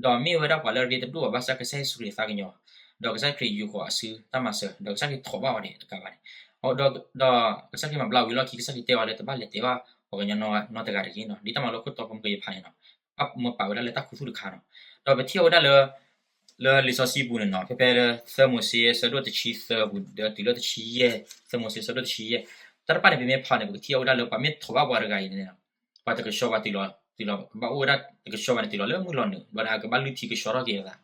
ဒီးမ့ၢ်ဝဲဒၣ်ပှၤလၢအရ့တဒိၣ်ဘၣ်ဘၣ်ဆၣ် ကစၢ်ယ့ၣ်ၡူးခရံာ်သးကညီၤ, ဒီးကစၢ်ခရံာ်ယူာ်ဃီၤအစုတၢ်မၤစၢၤ, ဒီးကစၢ်ခရံာ်ထိးဘၣ်အီၤဒံးတကးဘၣ်န့ၣ်, ဒီးကစၢ်ခရံာ်မၤဘျါဝံၤလီၢ်ခံ ကစၢ်ခရံာ်တဲအီၤလၢတဘၣ်လဲၤတဲဘၣ်ပှၤကညီနီတဂၤတဂ့ၤနီၤ, ဒ်တၢ်မၤလိခိၣ်တီဖိမုၢ်ကယဖးန့ၣ်နီၤ, ဘၣ်မၢပာ်ဝဲဒၣ်လၢတၢ်ခူသူၣ်တခါနီၤ. ဒီးပထံၣ်အီၤဝဲဒၣ်လၢ လၢလံာ်စီဆှံပူၤန့ၣ်နီၤ, ဖဲဖဲလၢသၢမိၤၡ့အဆၢဒိၣ်တဆံသၢပူၤ ဒီးတုၤလၢတဆံယဲၢ်, သၢမိၤၡ့အဆၢဒိၣ်တဆံယဲၢ်, တၢ်တဖၣ်န့ၣ် ပမ့ၢ်ဖးန့ၣ် ပကထံၣ်အီၤဝဲဒၣ်လၢပှၤမ့ၢ်ထိးဘၣ်ပှၤတဂၤအံၤန့ၣ် ပှၤတကဆှီဘၣ်တုၤလီၤ, တုၤလီၤ ကဘၣ်အိၣ်ဝဲဒၣ်တကဆှီဘၣ်န့ၣ် တုၤလီၤလၢမုၢ်လီၤနုာ် ဘျီန့ၣ် အကဘၣ်လုၢ်ထံကဆှီထီၣ်က့ၤအသး.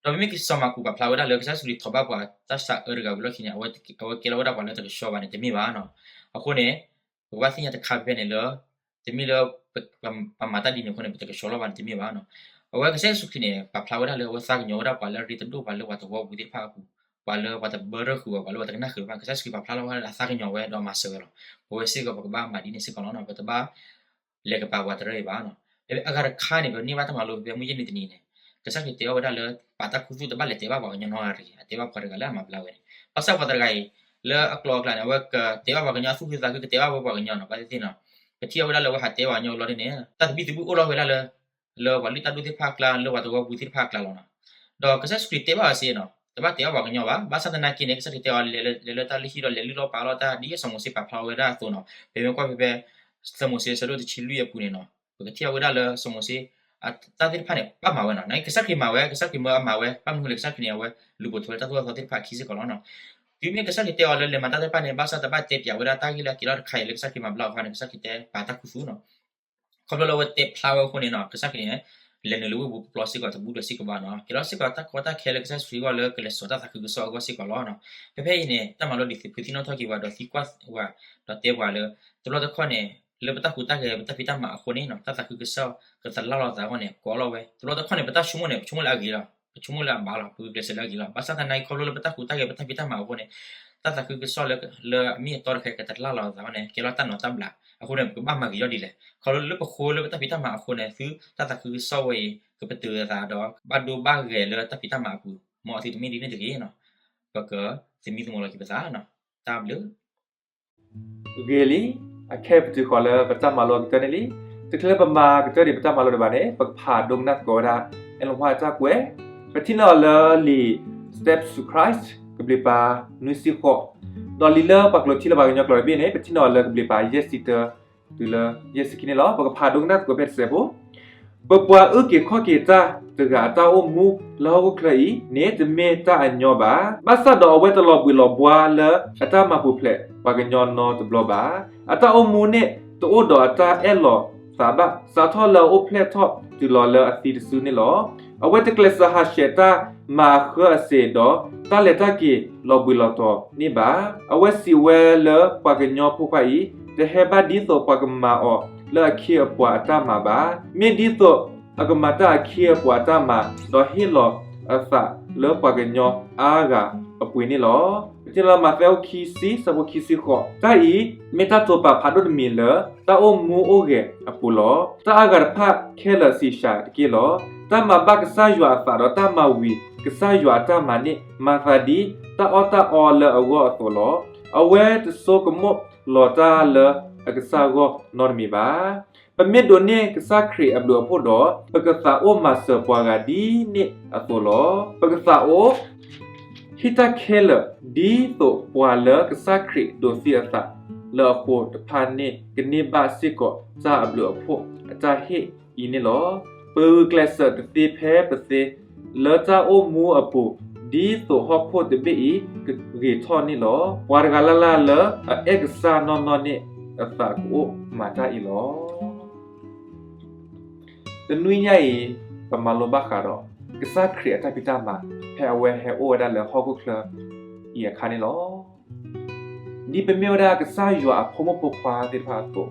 ဒီးမ့မ့ၢ်စီၤမၢ်ကူးပာ်ဖျါဝဲဒၣ်လၢ ကစၢ်ယ့ၣ်ၡူးခရံာ်ထိးဘၣ်ပှၤတၢ်ဆါအၢတဂၤဝံၤလီၢ်ခံန့ၣ် အဝဲကဲလီၤဝဲဒၣ်ပှၤလၢတကဆှီဘၣ်န့ၣ် တမ့ၢ်ဘၣ်နီၤ. အဃိန့ၣ် ပကဘၣ်သ့ၣ်ညါတခါဖဲဖဲန့ၣ်လၢ တမ့ၢ်လၢ ပမၤတၢ်ဒ်န့ၣ်အဃိန့ၣ် ပတကဆှီလီၤဘၣ်န့ၣ် တမ့ၢ်ဘၣ်နီၤ. အဝဲကစၢ်ယ့ၣ်ၡူးခရံာ်န့ၣ် ပာ်ဖျါဝဲဒၣ်လၢအဝဲသးကညီၤဝဲဒၣ်ပှၤလၢအရ့တဒိၣ် ပှၤလၢပှၤတဝီပူၤသ့ၣ်တဖၣ်အပူၤ, ပှၤလၢပှၤတဘၢရၢၢ်ဃုာ်ဘၣ် ပှၤလၢပှၤတကနၣ်ဃုာ်တဖၣ် ကစၢ်ယ့ၣ်ၡူးခရံာ်ပာ်ဖျါလီၤဝဲဒၣ်လၢအသးကညီၤဝဲဒီးမၤစၢၤဝဲလီၤ. ပဝဲစ့ၢ်ကီး ပကဘၣ်မၤဒ်န့ၣ်စ့ၢ်ကီးလီၤ. ပတဘၣ် လဲၤကပာ်ပှၤတရၢအံၤဘၣ်နီၤ. အဂၤတခါန့ၣ် ပန့ၢ်ဘၣ်တၢ်မၤလိဖဲမုၢ်ယဲၢ်နံၤတနံၤန့ၣ် ကစၢ်ခရံာ်တဲအီၤဝဲဒၣ်လၢ ပာ်တၢ်ခူသူၣ်တဘၣ်လဲၤတဲဘၣ်ပှၤကညီနီတဂၤတဂ့ၤ, အတဲဘၣ်ပှၤတဂၤလၢအမၤဘျါဝဲန့ၣ်. ဘၣ်ဆၣ်ပှၤတဂၤအံၤ လၢအကျိၤအကျဲန့ၣ် အဝဲကတဲဘၣ်ပှၤကညီအသူၣ်ခုသးခု ကတဲဘၣ်ဝဲပှၤကညီနီၤ ဘၣ်သ့ၣ်သ့ၣ်နီၤ. ပထံၣ်အီၤဝဲဒၣ်လၢအဝဲဟးတဲပှၤကညီအလီၢ်န့ၣ် တၢ်သဘံၣ်သဘုၣ်အိၣ်လီၤဝဲဒၣ်လၢ လၢပှၤလုၢ်တၢ်ဒိၣ်သ့ၣ်တဖၣ်အကျါ လၢပှၤတဝီပူၤသ့ၣ်တဖၣ်အကျါလီၤနီၤ. ဒီးကစၢ်ယ့ၣ်ၡူးခရံာ်တဲဘၣ်ဝဲစ့ၢ်နီၤ တဘၣ်တဲဘၣ်ပှၤကညီဘၣ်. ဘၣ်ဆၣ်သနာ်က့န့ၣ် ကစၢ်ခရံာ်တဲအီၤလဲၤလၢတၢ်လုၢ်ဟံၣ်ဒီးလဲၤလုၢ်လီၢ်ပာ်လီၢ်တၢ် ဒ်စီၤမိၤၡ့ပာ်ဖျါဝဲဒၣ်အသိးနီၤ. ပမ့ၢ်ကွၢ်ဖဲဖဲ စီၤမိၤၡ့အဆၢဒိၣ်တဆံလွံၢ်အပူၤန့ၣ်နီၤ ပကထံၣ်အီၤဝဲဒၣ်လၢစီၤမိၤၡ့ တၢ်သ့ၣ်တဖၣ်န့ၣ် ဘၣ်မၤဝဲနီၤ. နာ်က့ ကစၢ်ခရံာ်မၤဝဲ ကစၢ်ခရံာ်မၢအမၤဝဲ ဘၣ်မနုၤဃိလဲၣ် ကစၢ်ခရံာ်န့ၣ် အဝဲလူၤပိာ်ထွဲလၢတၢ်သိၣ်တၢ်သီသ့ၣ်တဖၣ်အခံစ့ၢ်ကီးလီၤနီၤ. တုၤမ့ၢ်ကစၢ်ခရံာ်တဲအီၤလၢလဲၤမၤတၢ်သ့ၣ်တဖၣ်န့ၣ် ဘၣ်ဆၣ်တဘၣ်တဲပၠးဝဲဒၣ်တၢ်ဂ့ၢ်လၢအကဲထီၣ်တခါအံၤလၢကစၢ်ခရံာ်မၤဘျါအခါန့ၣ် ကစၢ်ခရံာ်တဲပာ်တၢ်ခူသူၣ်နီၤ. ခီဖျိလၢအဝဲတဲဖျါဝဲအဃိန့ၣ်နီၤ ကစၢ်ခရံာ်န့ၣ် လဲၤနုာ်လၢဝ့ၢ်ပူၤပျီစ့ၢ်ကီးတဘူၣ်ဒီးစ့ၢ်ကီးဘၣ်နီၤ.ကဲလီၤစ့ၢ်ကီးတၢ်ကီတၢ်ခဲလၢကစၢ်ယ့ၣ်ၡူးခရံာ်အဂီၢ်လၢ ကလဲၤစိာ်တၢ်သးခုကစီၣ်အဂီၢ်စ့ၢ်ကီးလီၤနီၤ. ဖဲဖဲအံၤန့ၣ် တၢ်မၤလိဒ်သိးဖုသ့ၣ်နီၣ်ထီၣ်က့ၤပှၤဒီးသံကွၢ်ဝဲ ဒီးတဲပှၤလၢ တဘျီတခီၣ်န့ၣ် လၢပတၢ်ဟူးတၢ်ဂဲၤ ပတၢ်ဖံးတၢ်မၤအဃိန့ၣ်နီၤ တၢ်သးခုကစီၣ်ကတလၢ်လီၤသးအဂီၢ်န့ၣ် ကိးလီၤဝဲ. တဘျီတခီၣ်န့ၣ် ပတၢ်ဆိကမိၣ်န့ၣ် ပဆိကမိၣ်လၢအဂ့ၤလီၤ. ပဆိကမိၣ်လၢအဘၣ်လီၤ. ပဂုာ်ကျဲးစၢးလၢအဂ့ၤလီၤ. ဘၣ်ဆၣ်သနာ်က့ ခီဖျိလၢပတၢ်ဟူးတၢ်ဂဲၤ ပတၢ်ဖံးတၢ်မၤအဃိန့ၣ် တၢ်သးခုကစီၣ်လၢအမ့ၢ်အတီတခါအံၤ ကတလၢ်လီၤသးအဂီၢ်န့ၣ် ကဲလီၤတၢ်နီၤတၢ်ဘျးအဃိန့ၣ် ပကဘၣ်မၤဂ့ၤထီၣ်ဒ်လဲၣ်. ခီဖျိလၢပဃိလၢပတၢ်ဖံးတၢ်မၤအဃိန့ၣ် သုတၢ်သးခုကစီၣ်ဝဲအံၤ ကပတုာ်အသးဒီး ဘၣ်ဒိဘၣ်ဂဲၤလၢတၢ်ဖံးတၢ်မၤအပူၤ မ်အသုတမ့ၢ်ဒ်န့ၣ်တဂ့ၤနီၤ. ပကသမံသမိးလီၤက့ၤပသး. တၢ်ဘျုး ဂ့ၤလံ, အခဲအံၤပတုၤဃီၤလၢပတၢ်မၤလိအကတၢၢ်န့ၣ်လံ. တချုးလၢပမၤကတၢၢ်ဒံးပတၢ်မၤလိဒံးဘၣ်န့ၣ် ပကဖးဒိကနၣ်သကိးဝဲဒၣ် Ellen White အတၢ်ကွဲး, ပထံၣ်န့ၢ်အီၤလၢလံာ် Steps to Christ ကဘျံးပၤနွံဆံဃိး, ဒီးလံာ်လၢပှၤကတိၤထံလၢပှၤကညီကျိာ်တဘ့ၣ်န့ၣ် ပထံၣ်န့ၢ်အီၤလၢကဘျံးပၤယဲၢ်ဆံတၢ တုၤလၢယဲၢ်ဆံခံန့ၣ်လီၤ. ပကဖးဒိကနၣ်သကိးဖဲတစဲးဖိ ပပှၤအုၣ်က့ၤခီၣ်က့ၤတၢ်တဂၤအတၢ်အိၣ်မူလၢဟီၣ်ခိၣ်ချၢအံၤန့ၣ် တမ့ၢ်တၢ်အညီဘၣ်. ဘၣ်ဆၣ်ဒီးအဝဲတလီၤဘှံးလီၤဘှါလၢအတၢ်မၤပူၤဖျဲးပှၤကညီနီတဘျီဘၣ်. အတၢ်အိၣ်မူန့ၣ်တအိၣ်ဒီးအတၢ်အဲၣ်လီၤသးဘၣ်, စးထီၣ်လၢအအိၣ်ဖျဲၣ်ထီၣ်တုၤလီၤလၢအသံတစုန့ၣ်လီၤ. အဝဲတကျဲးစၢးဟးဆှဲးတၢ်မၤအဃၢအစ့ၢ်ဒီး တၢ်လဲၤတၢ်က့ၤလီၤဘှံးလီၤတီၤန့ၣ်ဘၣ်. အဝဲစံးဝဲလၢပှၤကညီဖိခွါအံၤ တဟဲဘၣ်ဒ်သိးပှၤကမၤအီၤလၢအခ့အပှၤအတၢ်မၤဘၣ်. မ့ၢ်ဒ်သိးအကမၤတၢ်အခ့အပှၤအတၢ်မၤ, ဒီးဟ့ၣ်လီၤအသးလၢပှၤကညီအါဂၤအပှ့ၤန့ၣ်လီၤ. ပထံၣ်လၢမးသဲအိၣ်ခံဆံ ဆၢဖိခံဆံဃိး, တၢ်အံၤမ့ၢ်တၢ်တိာ်ပာ်ဖးဒိၣ်တမံၤလၢ တၢ်အိၣ်မူအိၣ်ဂဲၤအပူၤလီၤ. တၢ်အါဂၤတဖၣ်ခဲလၢာ်ဆံးစှၤတက့ၢ်လီၤ. တၢ်မၤဘၣ်ကစၢ်ယွၤအသးဒီးတၢ်မၤဝံၤကစၢ်ယွၤအတၢ်မၤန့ၣ် မၤသးဒ်တၢ်အီၣ်တၢ်အီလၢအဂီၢ်အသိးလီၤ. အဝဲတဆိကမိၣ်လီၤတၢ်လၢအကစၢ်ဂီၢ်နီတမံၤဘၣ်. ပမ့ၢ်ဒိးန့ၢ်ကစၢ်ခရံာ်အဘျုးအဖှိၣ်ဒီး ပကသးအိၣ်မၤစၢၤပှၤဂၤဒ်န့ၣ်အသိးလီၤ. ပကသးအိၣ် ဟ့ၣ်တၢ်ခဲလၢာ် ဒ်သိးပှၤလၢကစၢ်ခရံာ်ဒိးသံအသးလၢအဃိတဖၣ်န့ၣ် ကန့ၢ်ဘၣ်စ့ၢ်ကီးတၢ်အဘျုးအဖှိၣ်အတၢ်ဟ့ၣ်အံၤန့ၣ်လီၤ. ပဂုာ်ကျဲးစၢးတသ့ဖဲပသ့ လၢတၢ်အိၣ်မူအပူၤ ဒ်သိးဟီၣ်ခိၣ်တဘ့ၣ်အံၤကဂ့ၤထီၣ်န့ၣ်လီၤ. ပှၤတဂၤလၢ်လၢ်လၢအအဲၣ်ကစၢ်နီၢ်နီၢ်န့ၣ်အသးကအိၣ်မၤတၢ်အံၤလီၤ. တနွံညါအံၤ ပမၤလိဘၣ်ဃးဒီး ကစၢ်ခရံာ်အတၢ်ဖံးတၢ်မၤ ဖဲအဝဲဟဲအိၣ်ဝဲဒၣ်လၢဟီၣ်ခိၣ်ချၢအံၤအခါန့ၣ်လီၤ. ဒ်ပမ့ၢ်ဝဲဒၣ်ကစၢ်ယွၤအဖိမုၣ်ဖိခွါသ့ၣ်တဖၣ်အသိး,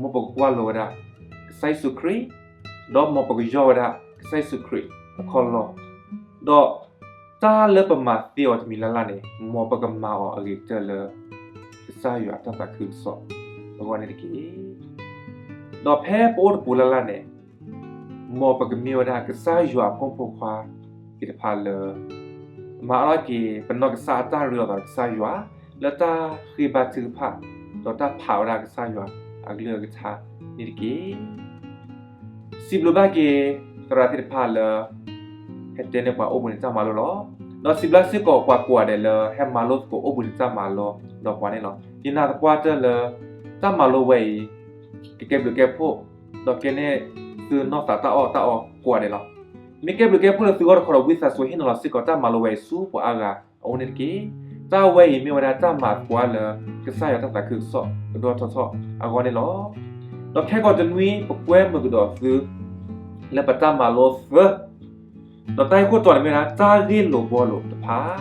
မ်ပကကွၢ်လိဝဲဒၣ် ကစၢ်ယ့ၣ်ၡူးခရံာ်, ဒီးမ်ပကယီၢ်ဝဲဒၣ် ကစၢ်ယ့ၣ်ၡူးခရံာ်အခီၣ်လီၢ်, ဒီးတၢ်လၢပမၤသ့အီၤတမံၤလၢ်လၢ်န့ၣ် မ်ပကမၤအီၤအဂ့ၤကတၢၢ်လၢ ကစၢ်ယွၤအတၢ်သးခုကစီၣ်အဂီၢ်န့ၣ်တက့ၢ်. ဒီးဖဲပအိၣ်တပူၤလၢ်လၢ်န့ၣ် မ်ပကမ့ၢ်ဝဲဒၣ်ကစၢ်ယွၤအဖိမုၣ်ဖိခွါသ့ၣ်တဖၣ်လၢ မၤအါထီၣ်က့ၤ ပနီၢ်ကစၢ်အတၢ်ရ့လိာ်သးဒီးကစၢ်ယွၤ လၢတၢ်ဃ့ဘါထုကဖၣ် ဒီးတၢ်ဖးဝဲဒၣ်ကစၢ်ယွၤအကလုၢ်အကထါန့ၣ်တက့ၢ်. စံးဘျုးဘၣ်က့ၤ သရၣ်သ့ၣ်တဖၣ်လၢ ဟဲတဲန့ၢ်ပှၤအိၣ်ဘှံးနံၤတၢ်မၤလိလီၤ. ဒီးစံးဘျုးစ့ၢ်ကီးပှၤကိးဂၤဒဲးလၢဟဲမၤလိသကိးအိၣ်ဘှံးနံၤတၢ်မၤလိဒီးပှၤန့ၣ်လီၤ. ယနာ်သပှၢ်တၢၢ်လၢ တၢ်မၤလိဝဲအံၤ ကကဲဘျုးကဲဖှိၣ် ဒီးကဲန့ၢ်သုနီၢ်သးတၢ်အီၣ်တၢ်အီကိးဂၤဒဲးလီၤ. မ့ၢ်ကဲဘျုးကဲဖှိၣ်လၢသုဂီၢ်တခီဒီး ဝံသးစူၤဟ့ၣ်နီၤလီၤစ့ၢ်ကီးတၢ်မၤလိဝဲအံၤဆူပှၤအါဂၤအအိၣ်န့ၣ်တက့ၢ်. တၢ်ဝဲအံၤမ့ၢ်ဝဲဒၣ်တၢ်မၤသကိးလၢ ကစၢ်ယွၤတၢ်သးခုကစီၣ်ကဒိၣ်ထီၣ်ထီထီၣ်အဂီၢ်န့ၣ်လီၤ. ဒီးခဲကိာ်တနွံ ပကွဲမုာ်ကဒီးသု လၢပတၢ်မၤလိသၢ ဒီးတၢ်ဂ့ၢ်ခိၣ်တီန့ၣ်မ့ၢ်ဝဲဒၣ် တၢ်ဂ့ၢ်လိာ်ဘှီလိာ်တဖၣ်,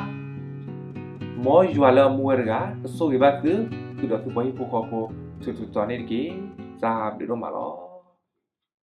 မ်ယွၤလၢအမူဝဲတဂၤ ကဆိၣ်ဂ့ၤဘၣ်သု ဃုာ်ဒီးသုပှၤဟံၣ်ဖိဃီဖိထူးထူးတီၤတီၤန့ၣ်တက့ၢ်. တၢ်ဘျုးဒိၣ်မးလီၤ.